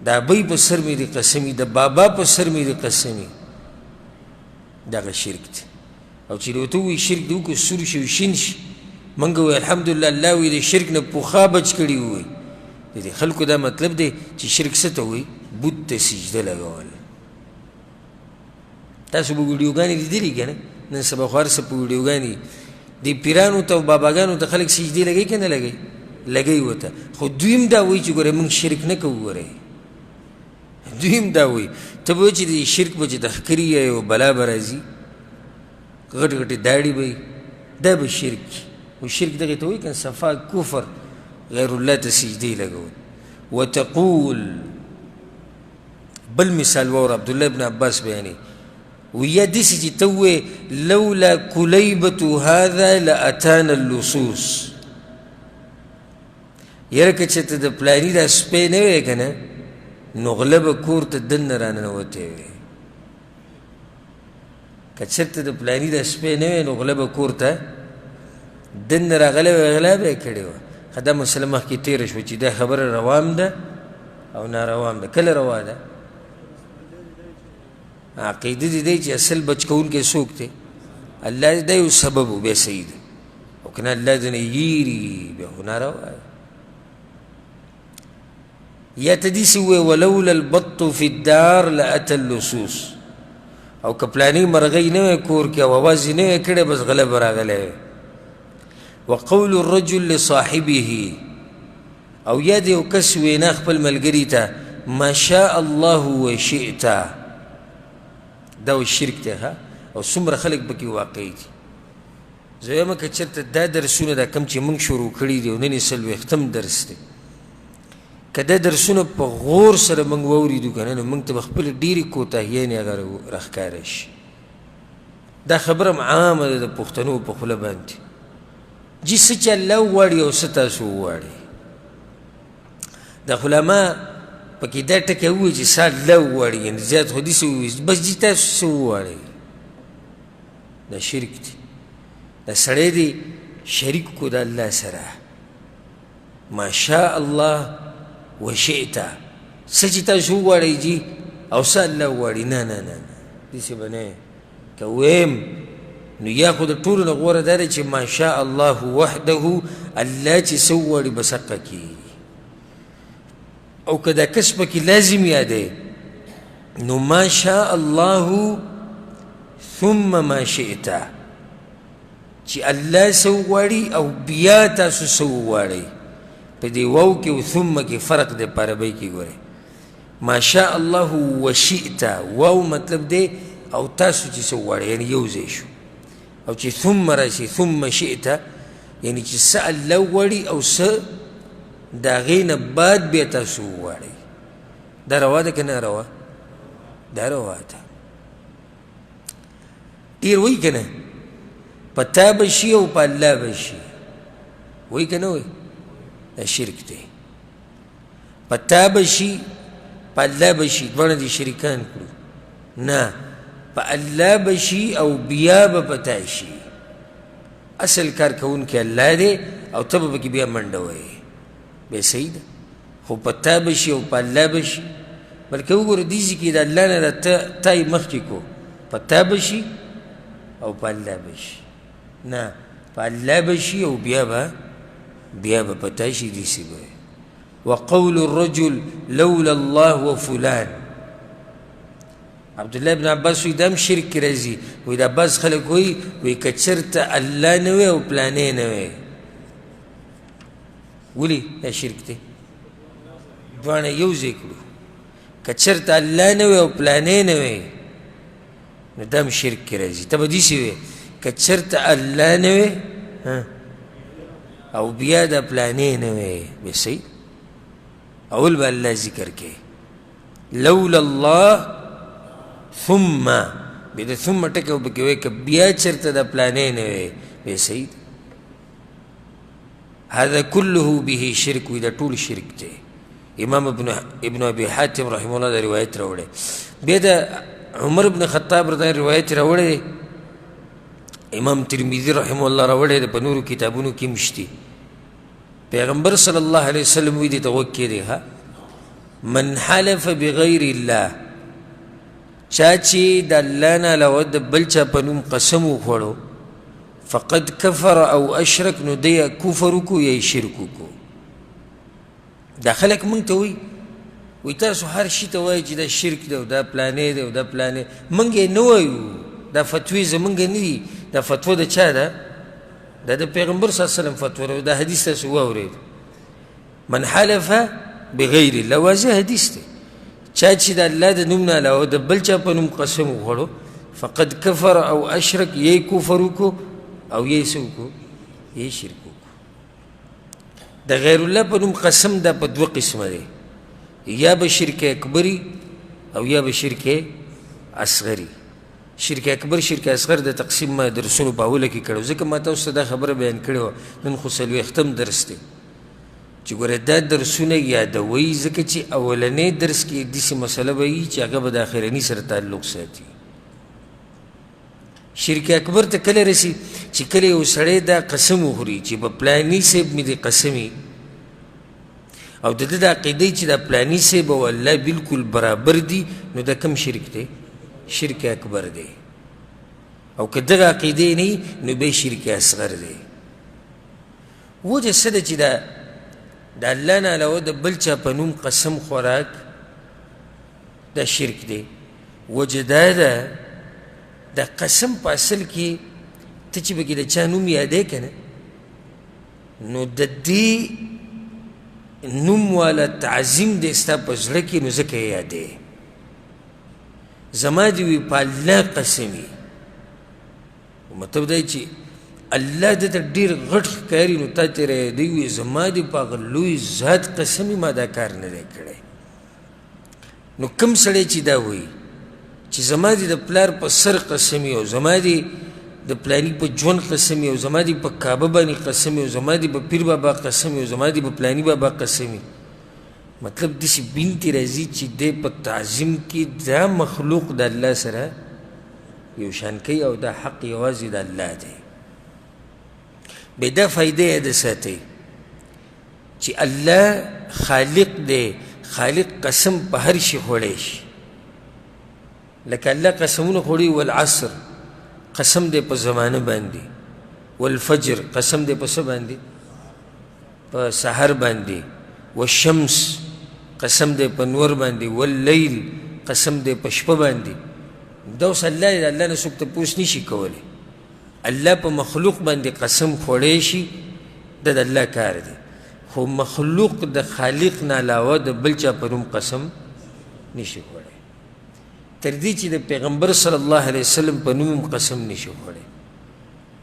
د ابۍ په سر مې دې قسم وي، د بابا په سر مې دې قسم وي، دغه شرک دی. او چې ورته ووایي شرک دې وکړو، سور شي او شین شي، موږ وایو الحمدلله الله وایي د شرک نه پخوا بچ کړي ووایي. د دې خلکو دا مطلب دی چې شرک څه ته وایي؟ بت ته سجده لګول. تاسو به ویډیوګانې لیدلي که نه؟ نن سبا خو هر څه په ویډیوګانې دي. پیرانو ته او باباګانو ته خلک سجدې لګوي که نه لګوي؟ لګوي ورته. خو دوی هم دا وایي چې ګورئ موږ شرک نه کوو. ګورئ دوی هم دا وایي، ته به وایې چې د شرک به چې د ښکري یا یو بلا به راځي، غټې غټې داړي به وي، دا به شرک وي. خو شرک دغې ته وایي که نه، صفا کفر، غیر الله ته سجدې لګول. وتقول، بل مثال واوره، عبدالله ابن عباس بیانوي، وایي یا داسې چې ته ووایې لولا کلیبة هذا لاتانا اللصوص. یاره که چېرته د پلاني دا سپی نه وی که نه، نو غله به کور ته دننه راننوتی وی. که چېرته د پلاني دا سپی نه وی، نو غله به کور ته دننه راغلی وی، غلا به یې کړې وه. ښه دا مسله مخکې تېره شوه چې دا خبره روا هم ده او ناروا هم ده. کله روا ده؟ عقیده دې دی چې اصل بچ کوونکی څوک دی؟ الله. دا یو سبب و، بیا صحیح ده. او که نه الله دې نه یېري، بیا خو ناروا ده. یا ته داسې ووایې ولولا البط فی الدار لأتی اللصوص. او که پلانې مرغۍ نه وی کور کې او اواز یې نه وی کړی، بس غله به راغلی وی. وقول الرجل لصاحبه، او یا د یو کس وینا خپل ملګري ته ما شاء الله وشئت، دا اوس شرک دی. ښه، او څومره خلک پکې واقع دي. زه وایم که چېرته دا درسونه دا کوم چې موږ شروع کړي دي، او نن یې 40 درس دی، که دا درسونه په غور سره موږ واورېدو که نه، نو موږ ته به خپلې ډېرې کوتاهیانې هغه راښکاره شي. دا خبره هم عامه ده د پښتنو په خوله باندې، جي څه چې الله وغواړي او څه تاسو وغواړي. دا خو لا ما پکې دا ټکی ووایي چې څه الله وغواړي، یعنې زیات خو داسې ووایي بس جي تاسو څه وغواړئ. دا شرک دی. دا سړی دی شریک کو د الله سره، ما شاء الله وشئت، څه چې تاسو وغواړئ جي او څه الله وغواړي. نه نه نه نه، داسې به نه. که ویم نو یا خو د ټولو نه غوره دا ده چې ما شاء الله وحده، الله چې څه وغواړي بس هقه کېږي. او که دا کس پکې لازم یادی، نو ما شاء الله ثم ما شئت، چې الله څه وغواړي او بیا تاسو څه وغواړئ. په دې واو کې او ثم کې فرق دی په عربۍ کې. ګورئ ما شاء الله وشئت، واو مطلب دی او تاسو چې څه وغواړئ، یعنې یو ځای شو. او چې ثم راشي ثم شئت، یعنې چې څه الله وغواړي او څه د هغې نه بعد بیا تاسو وغواړئ. دا روا ده که نه روا؟ دا روا ده. ډېر وایي که نه، په تا به شي او په الله به شي، وایي که نه وایي؟ دا شرک دی. په تا به شي په الله به شي، دواړه دې شریکان کړو. نه، په الله به شي او بیا به په تا شي. اصل کار کوونکی الله دی او ته به پکې بیا منډه وهې، بیا صحیح ده. خو په تا به شي او په الله به شي، بلکې وګوره دې ځای کې د الله نه تا یې مخکې کو، په تا به شي او په الله به شي. نه، په الله به شي او بیا به په تا شي. داسې به وي. وقول الرجل لولا الله وفلان، عبدالله ابن عباس وایي دا هم شرک کې راځي. وایي دا بعض خلک وایي، وایي که چېرته الله نه وی او پلانی نه وی، ولې دا شرک دی؟ دواړه یو ځای کړو، که چېرته الله نه وي او پلانی نه وي نو دا هم شرک کې راځي. ته به داسې وې که چېرته الله نه وي او بیا دا پلانی نه وي، بیا صحیح. اول به الله ذکر کوي، لولا الله ثم، بیا د ثم ټکی به پکې وایي که بیا چېرته دا پلانی نه وي، بیا صحیح. هذا كله به شرک، وي دا ټول شرک دی. امام ابن ابي حاتم رحمه الله دا روایت راوړی. بیا د عمر بن خطاب رضی روایت راوړی دی، امام ترمذي رحمه الله راوړی دی، په نورو کتابونو کې هم شته. پیغمبر صلی الله علیه وسلم وایي، دې ته غوږ کښېږدئ، ها، من حلف بغیر الله، چا چې د الله نه علاوه د بل چا په نوم قسم وخوړو، فقد کفر او اشرک، نو دی کفر وکړو یا یې شرک وکړو. دا خلک موږ ته وایي، وایي تاسو هر شي ته وایئ چې دا شرک دی او دا پلانی دی او دا پلانی، موږ یې نه وایو، دا فتوې زموږ نه دي، دا فتوه د چا ده؟ دا د پیغمبر صلی الله علیه وسلم فتوه ده. دا حدیث تاسو واورېد، من حلف بغیر الله، واضح حدیث دی. چا چې د الله د نوم نه علاوه د بل چا په نوم قسم وخوړو، فقد کفر او اشرک، یې کفر وکړو او یې څه وکړو؟ یې شرک وکړو. د غیر الله په نوم قسم دا په دوه قسمه دی، یا به شرک اکبري او یا به شرک اصغري. شرک اکبر شرک اصغر د تقسیم ما درسونو په اوله کې کړی، ځکه ما تاسو ته دا خبره بیان کړې وه. نن خو څلوېښتم درس دی چې ګوره دا درسونه یادوئ، ځکه چې اولنی درس کې داسې مسله به وي چې هغه به د اخرني سره تعلق ساتي. شرک اکبر ته کله رسي؟ چې کله یو سړی دا قسم وخوري چې په پلاني صاحب مې دې قسم وي، او د ده د عقیدې چې دا پلاني صاحب او الله بالکل برابر دي، نو دا کوم شرک دی؟ شرک اکبر دی. او که دغه عقیدې نه وي نو بیا شرک اصغر دی. وجه څه ده چې دا د الله نه علاوه د بل چا په نوم قسم خوراک دا شرک دی؟ وجه دا ده د قسم په اصل کې ته چې پکې د چا نوم یادې که نه، نو د دې نوم والا تعظیم دی ستا په زړه کې، نو ځکه یې یادې. زما دې وي په الله قسم وي، مطلب دا چې الله دې ته ډېر غټ ښکاري، نو تا ته یادوي وي زما دې په هغه لوی ذات قسم وي، ما دا کار نه دی کړی. نو کوم سړی چې دا وایي چې زما دې د پلار په سر قسم وي، او زما دې د پلاني په ژوند قسم وي، او زما دې په کعبه باندې قسم وي، او زما دې په پیر بابا قسم وي، او زما دې په پلاني بابا قسم وي، مطلب داسې بنتې راځي چې دی په تعظیم کې دا مخلوق د الله سره یو شان کوي، او دا حق یوازې د الله دی. بیا دا فایده یاده ساتئ چې الله خالق دی، خالق قسم په هر شي خوړی شي. لکه الله قسمونه خوړي، والعصر قسم دی په زمانه باندې، والفجر قسم دی په څه باندې؟ په سحر باندې، والشمس قسم دی په نور باندې، واللیل قسم دی په شپه باندې. دا اوس الله دی، د الله نه څوک تپوس نشي کولی. الله په مخلوق باندې قسم خوړی شي، دا د الله کار دی، خو مخلوق د خالق نه علاوه د بل چا په نوم قسم نشي خوړی. تر دې چې د پیغمبر صلی الله علیه وسلم په نوم هم قسم نشي خوړی.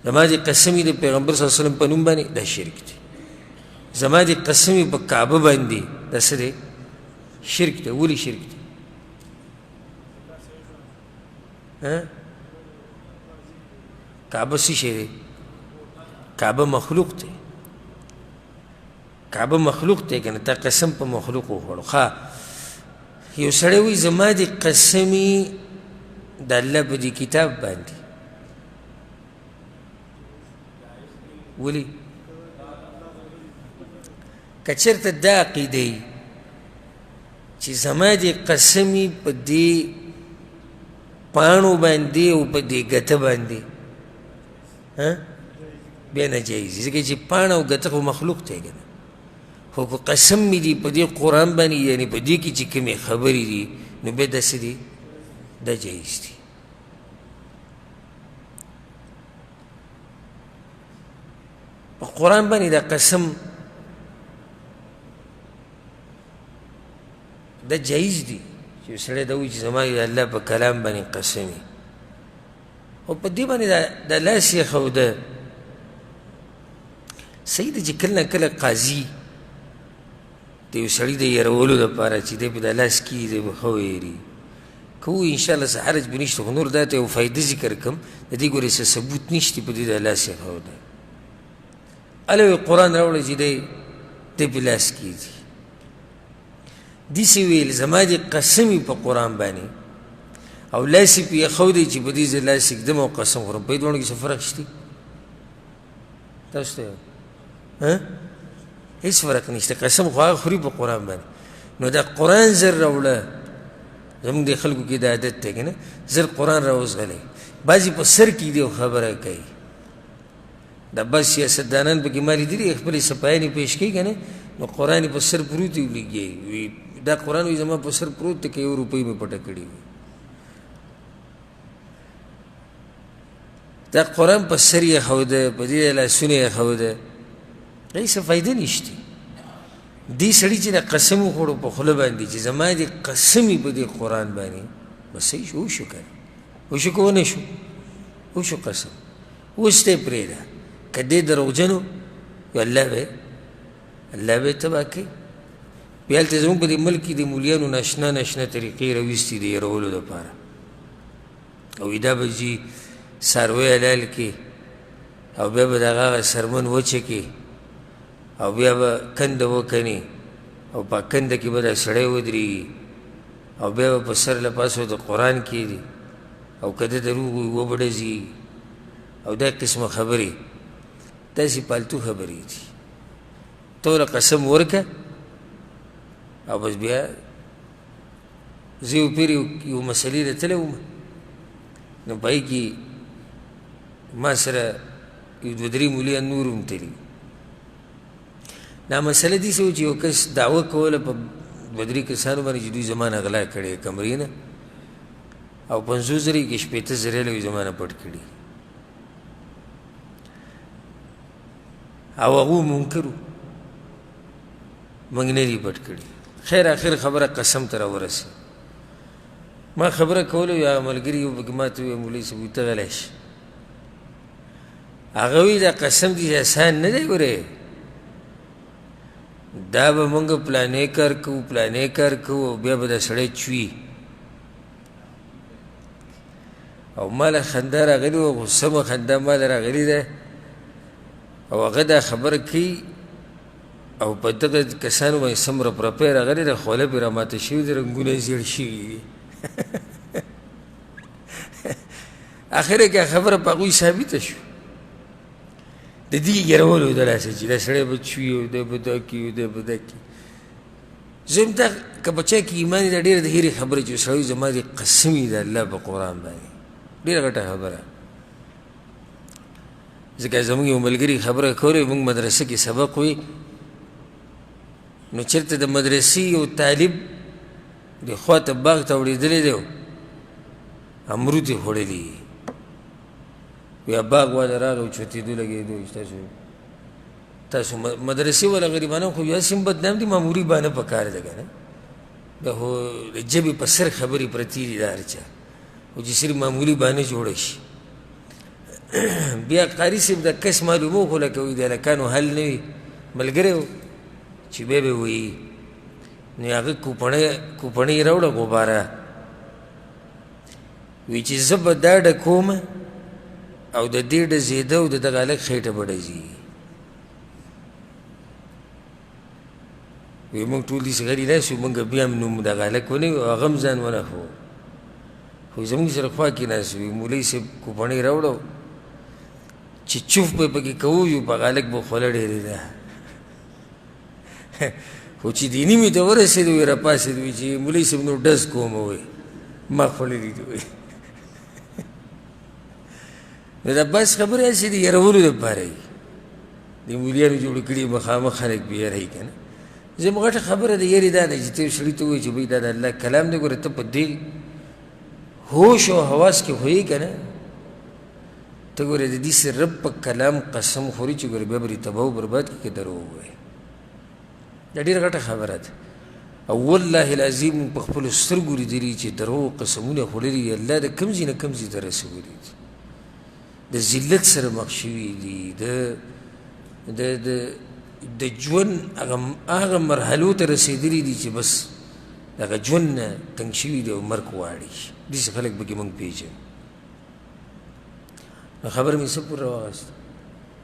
زما دې قسم د پیغمبر صلی الله علیه وسلم په نوم باندې، دا شرک دی. زما دې قسم په کعبه باندې، دا څه دی؟ شرک دی. ولې شرک دی؟ کعبه څه شی دی؟ کعبه مخلوق دی، کعبه مخلوق دی که نه، تا قسم په مخلوق وخوړو. ښه، یو سړی وایي زما دې قسمي د الله په دې کتاب باندې، ولې؟ که چېرته دا عقیده وي چې زما دې قسمي په دې پاڼو باندې او په دې ګته باندې، بیا ناجایز دي، ځکه چې پاڼه او ګته خو مخلوق دی که نه. خو که قسم مې دي په دې قرآن باندې، یعنې په دې کې چې کومې خبرې دي، نو بیا دا څه دي؟ دا جایز دي. په قرآن باندې دا قسم دا جایز دي چې یو سړی دا وایي چې زما د الله په کلام باندې قسم وي، خو په دې باندې دا لاس یې ښوده. صحیح ده چې کله نه کله قاضي د یو سړي د یرولو دپاره چې دی په دا لاس کېږي، دی به ښه ویري که ووایي انشاءالله څه حرج به نشته، خو نور دا ته یو فایده ذکر کړم، د دې ګورې څه ثبوت نشته په دې دا لاس یې ښوده. هله یې قرآن راوړی چې دی په لاس کېږي. داسې ویل زما دې قسم وي په قرآن باندې او لاس یې پرې ایښودی چې په دې زه لاس ږدم او قسم خورم، په دې دواړو کې څه فرق شته؟ تاسو ته هېڅ فرق نشته، قسم خو هغه خوري په قرآن باندې. نو دا قرآن زر راوړه، زموږ د خلکو کې دا عادت دی که نه، زر قرآن راوځغلی، بعضې په سر کې دي او خبره کوي. دا بعض سیاستدانان پکې ما لیدلي خپلې سپایانې پېش کوي که نه، نو قرآن یې په سر پروت وي لګي وي، دا قرآن وي زما په سر پروت دی که یو روپۍ مې پټه کړې وي. دا قرآن په سر یې ښوده، په دې لاسونه یې ښوده، هېڅ څه فایده نشته. دې سړي چې دا قسم وخوړو په خوله باندې چې زما دې قسم وي په دې قرآن باندې، بس صحیح شو، وشو که نه، وشو که ونه شو، وشو قسم. اوس ته یې پرېږده، که دې دروغجن و الله به یې تباه کوي. بیا هلته زموږ په دې ملک کې د مولیانو ناشنا ناشنا طریقې راویستي د یرولو دپاره، او دا به ځي څاروی حلال کړي او بیا به د هغه هغه څرمن وچه کړي او بیا به کنده وکني او په کنده کې به دا سړی ودرېږي او بیا به په سر له پاسه د قرآن کښېږدي او که ده دروغ وي وبه ډزېږي او دا قسمه خبرې داسې پالتو خبرې دي. ته ورله قسم ورکړه او بس بیا زه یو پیر یو مسلې ته تللی وم، نو په هغې کې ما سره یو دوه درې مولیان نور هم تللي. دا مسله داسې وه چې یو کس دعوه کوله په دوه درې کسانو باندې چې دوی زما نه غلا کړې کمرې نه، او 50 زره یې که 60 زره یې زما نه پټ کړي، او هغو منکر وو، موږ نه دي پټ کړي. خیر اخر خبره قسم ته راورسېده. ما خبره کوله، یو هغه ملګري یو پکې ما ته وویل مولوي صاحب ته غلی شې. هغه وایي دا قسم دې اسان نه دی ګورې، دا به موږ پلانې کار کوو پلانې کار کوو او بیا به دا سړی چوي. او ما له خندا راغلې وه، خو سمه خندا ما له راغلې ده. او هغه دا خبره کوي او په دغه کسانو باندې سم رپرپی راغلی ده، خوله پرې راماته شوې ده، رنګونه یې زیړ شوي دي. اخره کې خبره په هغوی ثابته شو. د دې یرولو د لاسه چې دا سړی به چوي او دی به دا کوي او دی به دا کوي. زه هم دا که په چا کې ایمان دا ډېره د هېرې خبره چې سړی زما دې قسم وي د الله په قرآن باندې، ډېره غټه خبره. ځکه زموږ یو ملګري خبره کوله، موږ مدرسه کې سبق وي، نو چېرته د مدرسې یو طالب د خوا ته باغ ته وړېدلی دی، امرود یې خوړلي، بیا باغ والا راغی او چوتېدو لګېدو چې تاسو مدرسې والا غریبانو خو هسې هم بدنام دي، معمولي بانه په کار ده که نه، دا خو د ژبې په سر خبرې پرتې دي د هر چا، خو چې صرف معمولي بانه جوړه شي. بیا قاري صاحب دا کس معلومو خو لکه وایي د هلکانو حل نه وي، ملګری و چې بیا به وایي، نو هغه کوپڼۍ راوړه غباره، وایي چې زه به دا ډکوم او د دې ډزېده او د دغه هلک خېټه به ډزېږي. وایي موږ ټول داسې غلي ناست یو، موږ بیا هم نوم دغه هلک ونه وي او هغه هم ځان ونه ښوو، خو زموږ سره خوا کې ناست وي. مولوي صاحب کوپڼۍ راوړو چې چوف به پکې کوو، یو په هغه هلک به خوله ډېرېده، خو چې دې نیمې ته ورسېدو وایي راپاڅېد، وایي چې مولوي صاحب نور ډز کوم، وایي ما خوړلي دي. وایي نو دا بس خبرې هسې د یرولو دپاره وي، د مولیانو جوړ کړي مخامخ خلک پرې یروي که نه. زموږ غټه خبره د یرې دا ده چې ته یو سړي ته ووایې چې بھئی دا د الله کلام دی، ګوره ته په دې هوش او حواس کې خو یې که نه، ته ګوره د دې رب په کلام قسم خوري چې ګوره بیا به دې تباه و برباد کړي که دروغ ووایې. دا ډېره غټه خبره ده. او والله العظیم موږ په خپلو سترګو لیدلي چې دروغ قسمونه خوړلي دي، الله د کوم ځای نه کوم ځای ته رسولي دي، د ذلت سره مخ شوي دي، د د د د ژوند هغه مرحلو ته رسېدلي دي چې بس هغه ژوند نه تنګ شوي دي او مرګ غواړي. داسې خلک پکې موږ پېژنو. نو خبره مې څه پورې راواخیسته؟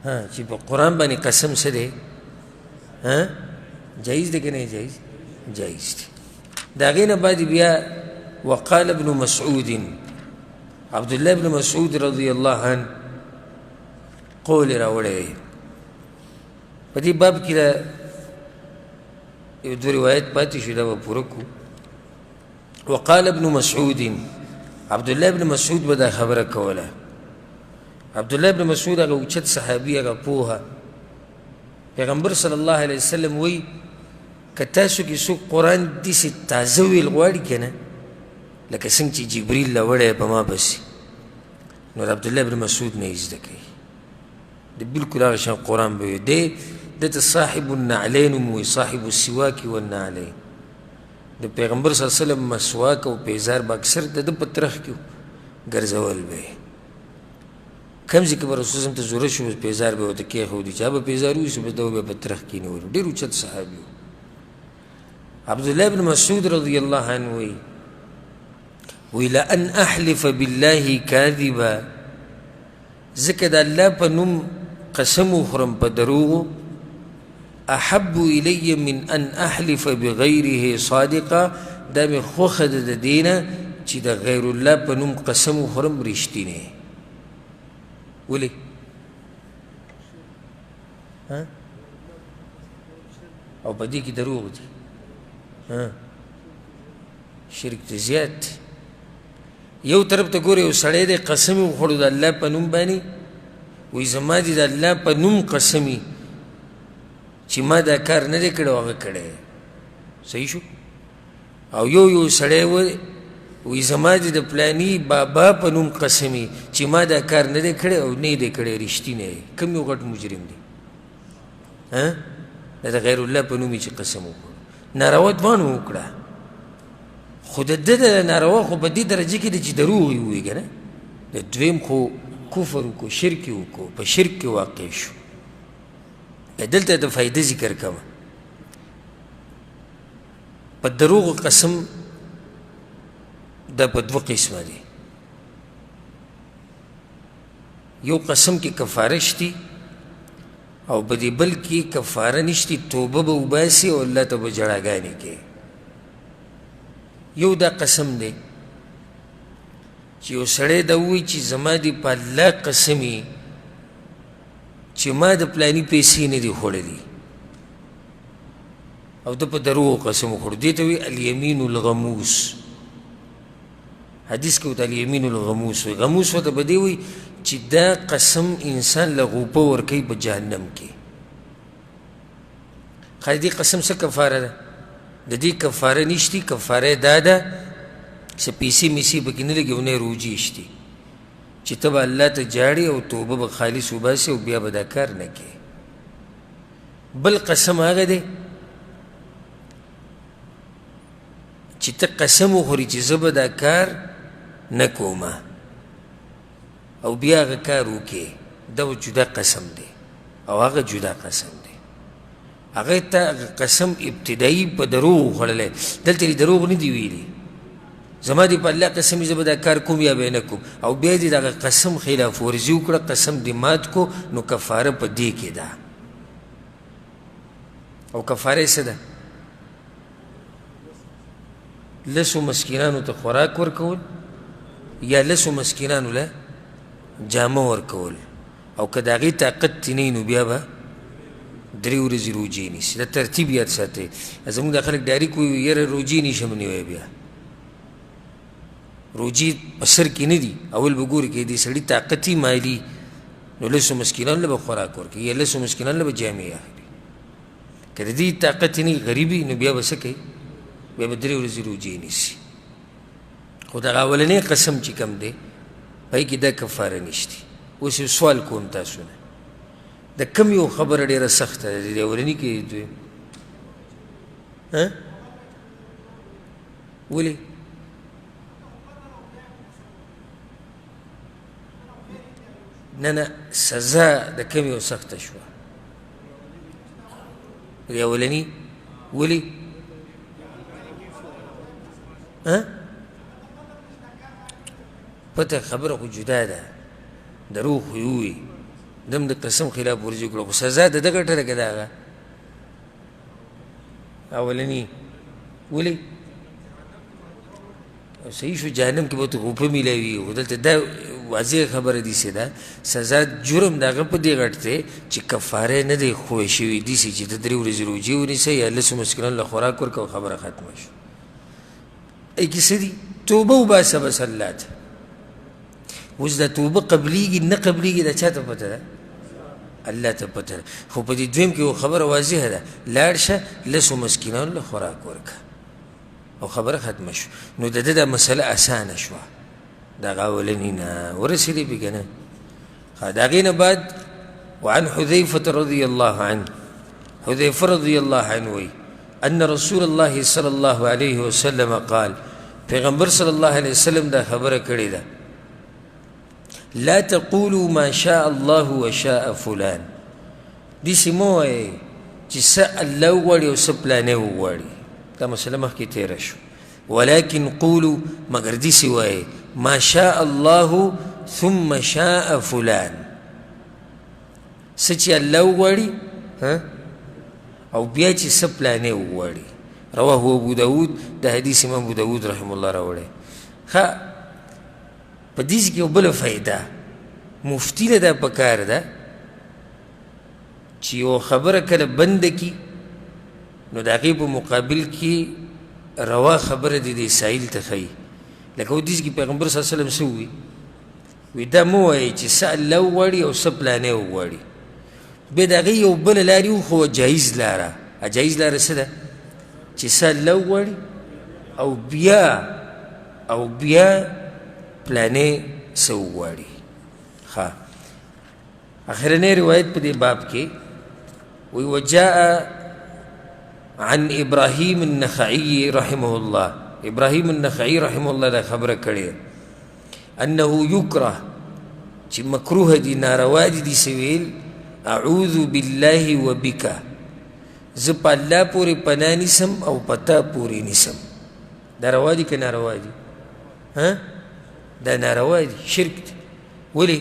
ها، چې په قرآن باندې قسم څه دی؟ ها، جایز دی که نه جایز؟ جایز دی. د هغې نه بعد بیا وقال ابن مسعود، عبدالله ابن مسعود رضی الله عنه قول یې راوړی دی. په دې باب کې دا یو دوه روایت پاتې شو، دا به پوره کړو. وقال ابن مسعود، عبد الله ابن مسعود به دا خبره کوله. عبد الله ابن مسعود هغه اوچت صحابي، هغه پوهه. پیغمبر صلی الله علیه وسلم وایي که تاسو کې څوک قرآن داسې تازه ویل غواړي که نه، لکه څنګه چې جبریل راوړی په ما پسې، نو د عبدالله ابن مسعود نه یې زده کوي. د بالکل هغه شان قرآن به وي. دی ده ته صاحب النعلین هم وایي، صاحب السواک والنعلین. د پیغمبر صلی الله علیه وسلم مسواک او پیزار به اکثر د ده په ترخ کې ګرځول به یې. کوم ځای کې به رسول الله ته ضرورت شو، بس پیزار به ورته کېښودي، چې هغه به پیزار وویسي، بس ده به په ترخ کې نیولو. ډېر اوچت صحابي و. عبدالله بن مسعود رضی الله عنه وایي، وایي لأن أحلف بالله کاذبا، ځکه د الله په نوم قسم وخورم په دروغو، احب الی من ان احلف بغیره صادقا، دا مې خوښه ده د دې نه چې د غیر الله په نوم قسم وخورم رښتینی. ولې؟ او په دې کې دروغ دي، شرک ته زیات دی. یو طرف ته ګورې یو سړی دی قسم یې وخوړو د الله په نوم باندې، وایي زما دې د الله په نوم قسم وي چې ما دا کار نه دی کړی او هغه کړی دی. صحیح شو؟ او یو سړی وایي زما دې د پلاني بابا په نوم قسم وي چې ما دا کار نه دی کړی او نه یې دی کړی، رښتینی دی. کوم یو غټ مجرم دی؟ دا د غیر الله په نوم یې چې قسم وکړو، ناروا دواړو وکړه، خو د ده د ناروا خو په دې درجه کې دی چې دروغ یې ووایي که نه. د دویم خو کفر وکړو، شرک یې وکړو، په شرک کې واقع شو. دلته د فایده ذکر کوم. په دروغو قسم دا په دوه قسمه دی. یو قسم کې کفاره شتي او په دې بل کې کفاره نشتي، توبه به وباسي او الله ته به ژړاګانې کوي. یو دا قسم دی چې یو سړی دا ووایي چې زما دې په الله قسم وي چې ما د پلاني پیسې نه دي خوړلي، او ده په دروغو قسم وخوړو. دې ته وایي الیمین الغموس. حدیث کې ورته الیمین الغموس وایي. غموس ورته په دې وایي چې دا قسم انسان له غوپه ورکوي په جهنم کې. ښه، د دې قسم څه کفاره ده؟ د دې کفاره نشتي. کفاره دا ده چې پیسې میسې پکې نه لګي او نه روجې شتي، چې ته به الله ته ژاړې او توبه به خالص وباسې او بیا به دا کار نه کوې. بل قسم هغه دی چې ته قسم وخورې چې زه به دا کار نه کوم او بیا هغه کار وکړې، دا جدا قسم دی او هغه جدا قسم دی. هغه ته هغه قسم ابتدایي په دروغ وخوړلی، دلته یې دروغ نه دي ویلي، زما دې په الله قسم زه به دا کار کوم یا به یې نه کوم، او بیا دې د هغه قسم خلاف ورزي وکړه، قسم دې مات کړو، نو کفاره په دې کې ده. او کفاره یې څه ده؟ لسو مسکینانو ته خوراک ورکول یا لسو مسکینانو له جامه ورکول، او که د هغې طاقت ترې نه وي نو بیا به درې ورځې روژې نیسي. دا ترتیب یاد ساتئ. زموږ دا خلک ډایرک وایي یاره روژې نشم نیوی، بیا روژې په سر کې نه دي. اول به ګوري که دې سړي طاقت یې مالي، نو لسو مسکینانو له به خوراک ورکوي یا لسو مسکینانو له به جامې اخلي. که د دې طاقت یې نه وي، غریب وي، نو بیا به څه کوي؟ بیا به درې ورځې روژې نیسي. خو دغه اولنی قسم چې کوم دی په هغې کې دا کفاره نشتي. اوس یو سوال کوم تاسو نه، د کوم یو خبره ډېره سخته ده، د اولني کې دویم؟ ولې؟ نه نه، سزا د کمې او سخته شوه د اولني. ولې؟ ها، پته خبره خو جدا ده، دروغ خو یې ووایي، دم د قسم خلاف ورزي کړو، خو سزا د ده غټه ده که د هغه اولني؟ ولې؟ صحیح شو، جهنم کې به ورته غوپه میلاوي، خو دلته دا واضح خبره دي چې ده سزا جرم د هغه په دې غټ دی چې کفاره نه دی ښوی شوي، داسې چې ته 3 ورځې روژې ونیسه یا لسو مسکینانو له خوراک ورکړه او خبره ختمه شوه. ای کې څه دي؟ توبه وباسه بس الله ته. اوس دا توبه قبلیږي نه قبلیږي دا چا ته پته ده؟ الله ته پته ده. خو په دې دویم کې یو خبره واضحه ده، لاړ شه لسو مسکینانو له خوراک ورکړه او خبره ختمه شوه. نو د ده دا مسله اسانه شوه، دغه اولني نه ورسېدې پې که نه؟ د هغې نه بعد وعن حذيفة رضي الله عنه، حذيفة رضي الله عنه وی أن رسول الله صلى الله عليه وسلم قال، پیغمبر صلی الله علیه وسلم دا خبره کړې ده، لا تقولوا ما شاء الله وشاء فلان. داسې مه وایئ چې څه الله وغواړي او څه پلانی وغواړي، دا مسله مخکې تېره شو. ولكن قولوا، مګر داسې وایئ ما شاء الله ثم شاء فلان، څه چې الله وغواړي او بیا چې څه پلانی وغواړي. رواه ابو داود، د حدیث امام ابو داود رحمه الله راوړی. ښه، په دې کې یو بله فایده، مفتي له دا پکار ده چې یوه خبره کله بنده کړي نو د هغې په مقابل کې روا خبره دې د سایل ته ښیي. لکه حدیث کې پیغمبر صلی الله علیه وسلم څه ووایي؟ وایي دا مه وایئ چې څه الله وغواړي او څه پلانی وغواړي. بیا د هغې یو بله لارې وښوه، جایز لاره. جایز لاره څه ده؟ چې څه الله وغواړي او بیا پلانی څه وغواړي. ښه، اخرنی روایت په دې باب کې وی وجاء عن ابراهیم النخعي رحمه الله، ابراهیم النخعي رحمه الله دا خبره کړې انه یکره، چې مکروه دي، ناروا دي داسې ویل اعوذ بالله وبک، زه په الله پورې پناه نیسم او په تا پورې نیسم. دا روا دي که ناروا دي؟ ها، دا ناروا دي، شرک دی. ولې؟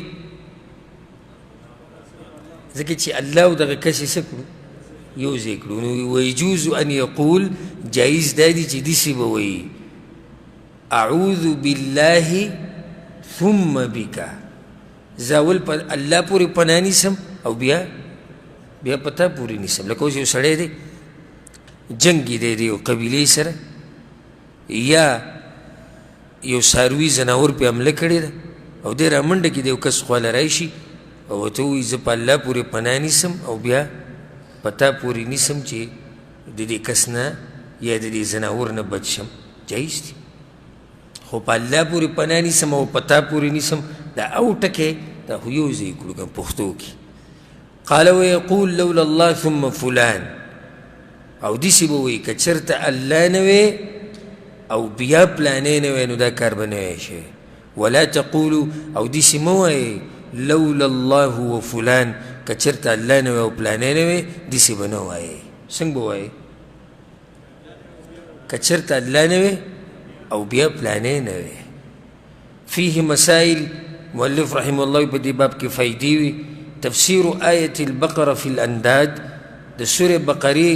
ځکه چې الله او دغه کس یې څه کړو؟ یو ځای کړو. نو ویجوز ان یقول، جایز دا دي چې داسې به وایي اعوذ بالله ثم بک، زه اول په الله پورې پناه نیسم او بیا په تا پورې نیسم. لکه اوس یو سړی دی، جنګ یې دی د یو قبیلې سره، یا یو څاروي ځناور پرې حمله کړې ده او دی رامنډه کې د یو کس خواله راشي او ورته ووایي زه په الله پورې پناه نیسم او بیا په تا پورې نیسم چې د دې کس نه یا د دې ځناور نه بچ شم، جایز دی. خو په الله پورې پناه نیسم او په تا پورې نیسم، دا او ټکی دا خو یو ځای کړو که پښتو کې. قال ویقول لولا الله ثم فلان، او داسې به وایي که چېرته الله نه وی او بیا پلانی نه وی نو دا کار به نه وی شوی. ولا تقولوا، او داسې مه وایئ لولا الله وفلان، که چېرته الله نه وی او پلانی نه وی داسې به نه وایئ. څنګه به وایئ؟ که چېرته الله نه وی او بیا پلانی نه وی. فيه مسائل، مؤلف رحمه الله په دې باب کې فایدې وي. تفسیر آیة البقرة فی الانداد، د سورې بقرې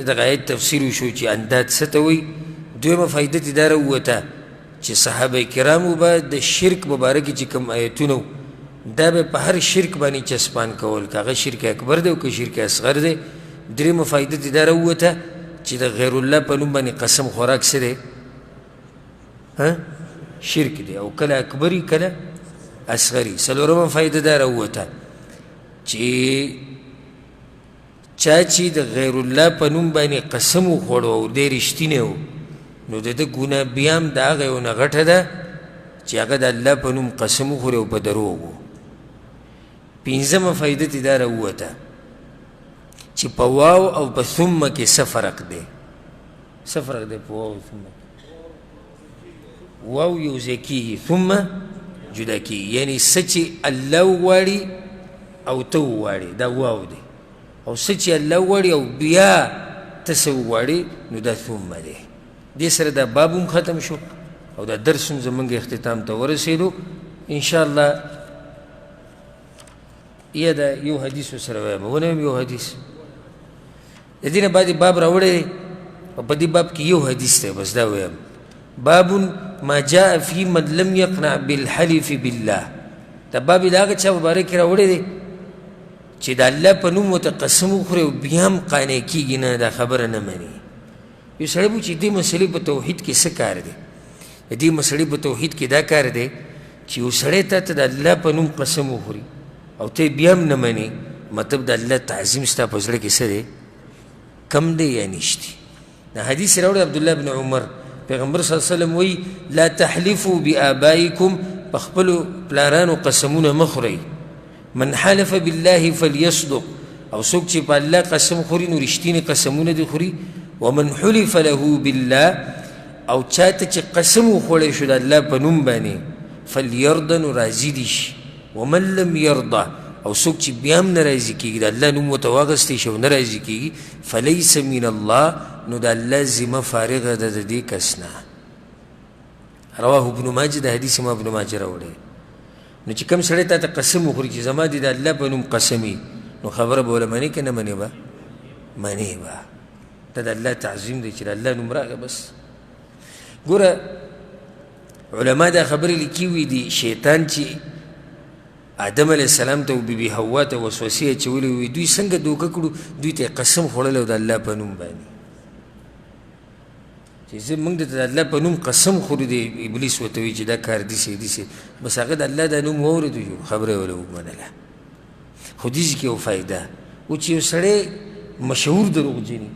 دغه آیت تفسیر وشو چې انداد څه ته وایي. دویمه فایده ترې دا راووته چې صحابه کرامو به د شرک په باره کې چې کوم آیتونه وو دا به په هر شرک باندې چسپان کول، که هغه شرک اکبر دی او که شرک اصغر دی. درېیمه فایده ترې دا راووته چې د غیر الله په نوم باندې قسم خوراک څه دی؟ شرک دی، او کله اکبري کله اصغري. څلورمه فایده دا راووته چې چا چې د غیر الله په نوم باندې قسم وخوړو او دی رښتینی و، نو د ده ګناه بیا هم د هغه یو نه غټه ده چې هغه د الله په نوم قسم وخوري او په دروغ و. پنځمه فایده ترې دا راووته چې په واو او په ثم کې څه فرق دی؟ څه فرق دی په واو او ثم کې؟ واو یو ځای کېږي، ثم جدا کېږي، یعنی څه چې الله وغواړي او ته وغواړې دا واو دی، او څه چې الله وغواړي او بیا ته څه وغواړې نو دا ثم دی. دې سره دا باب هم ختم شو او دا درس هم زمونږ اختتام ته ورسېدو. انشاءالله یا دا یو حدیث ورسره وایم، ونه وایم یو حدیث. د دې نه بعد باب راوړی دی او په دې باب کې یو حدیث دی، بس دا وایم. باب ما جاء فی من لم یقنع بالحلف بالله. دا باب یې د هغه چا مبارک راوړی دی چې د الله په نوم ورته قسم وخوري او بیا هم قانع کېږي نه، دا خبره نه مني. یو سړی به چې دې مسئلې په توحید کې څه کار دی؟ د دې مسئلې په توحید کې دا کار دی چې یو سړی تا ته د الله په نوم قسم وخوري او ته یې بیا هم نه منې، مطلب د الله تعظیم ستا په زړه کې څه دی؟ کم دی یا نشتی. دا حدیث راوړی عبدالله بن عمر، پیغمبر صلی الله علیه وسلم وایي لا تحلفوا بآبائکم، په خپلو پلارانو قسمونه مه خورئ. من حلف بالله فلیصدق، او څوک چې په الله قسم خوري نو رښتیني قسمونه دې خوري. ومن حلف له بالله، او چاته چې قسم وخوړی شو د الله په نوم باندې فلیرضه، نو راضي دي شي. ومن لم یرضه، او څوک چې بیا هم نه راضي کېږي، د الله نوم ورته واخیستی شي او نه راضي کېږي، فلیس من الله، نو د الله ذمه فارغه ده د دې کس نه. رواه ابن ماجه، د حدیث ما ابن ماجه راوړی. نو چې کوم سړی تا ته قسم وخوري چې زما دې د الله په نوم قسم وي، نو خبره به وله منې که نه منې؟ به منې به. دا د الله تعظیم دی چې د الله نوم راغی بس. ګوره علما دا خبرې لیکي وي دي، شیطان چې آدم علیه السلام ته او بیبي حوا ته وسوسې اچولې وي، دوی څنګه دوکه کړو؟ دوی ته یې قسم خوړلی و د الله په نوم باندې چې زه موږ ته د الله په نوم قسم خورو. دی ابلیس ورته وایي چې دا کار داسې داسې، بس هغه د الله دا نوم واورېدو خبره یې وله ومنله. خو دې ځای کې یو فایده و چې یو سړی مشهور دروغجن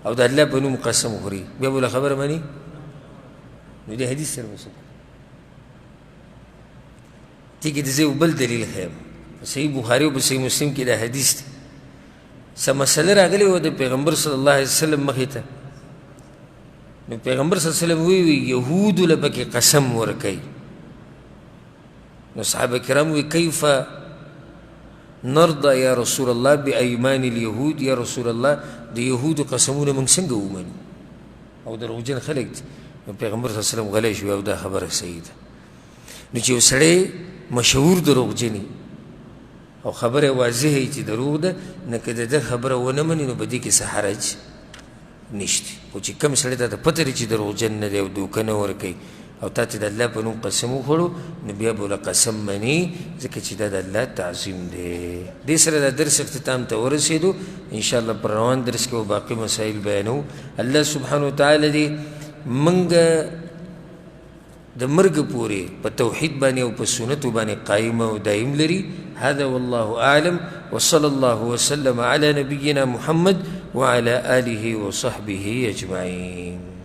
او د الله په نوم قسم خوري، بیا به له خبره مني؟ نو دې حدیث سره به څه کوو؟ دې کې د زه یو بل دلیل ښیم. په صحیح بخاري او په صحیح مسلم کې دا حدیث دی. څه مسله راغلې وه د پیغمبر صلی الله علیه وسلم مخې ته، نو پیغمبر صلی الله علیه وسلم وایي یهودو له پکې قسم ورکوي. نو صحابه کرام وایي کیف نرضى یا رسول الله بأیمان اليهود، یا رسول الله د یهودو قسمونه موږ څنګه ومنو او دروغجن خلک دي. نو پیغمبر صلی الله علیه وسلم غلی شو او دا خبره صحیح ده. نو چې یو سړی مشهور دروغجن او خبره واضحه وي چې دروغ ده، نو که د ده خبره ونه مني نو په دې کې څه حرج نشته. خو چې کوم سړی ته پته لري چې دروغجن نه دی او دوکه نه ورکوي او تا ته د الله په نوم قسم وخوړو، نو بیا به له قسم مني، ځکه چې دا د الله تعظیم دی. دې سره دا درس اختتام ته ورسېدو. انشاءالله پر روان درس کې به باقي مسایل بیانوو. الله سبحانه وتعالی دې موږ د مرګ پورې په توحید باندې او په سنتو باندې قایم او دایم لري. هذا والله اعلم، وصلى الله وسلم على نبينا محمد وعلى آله وصحبه اجمعين.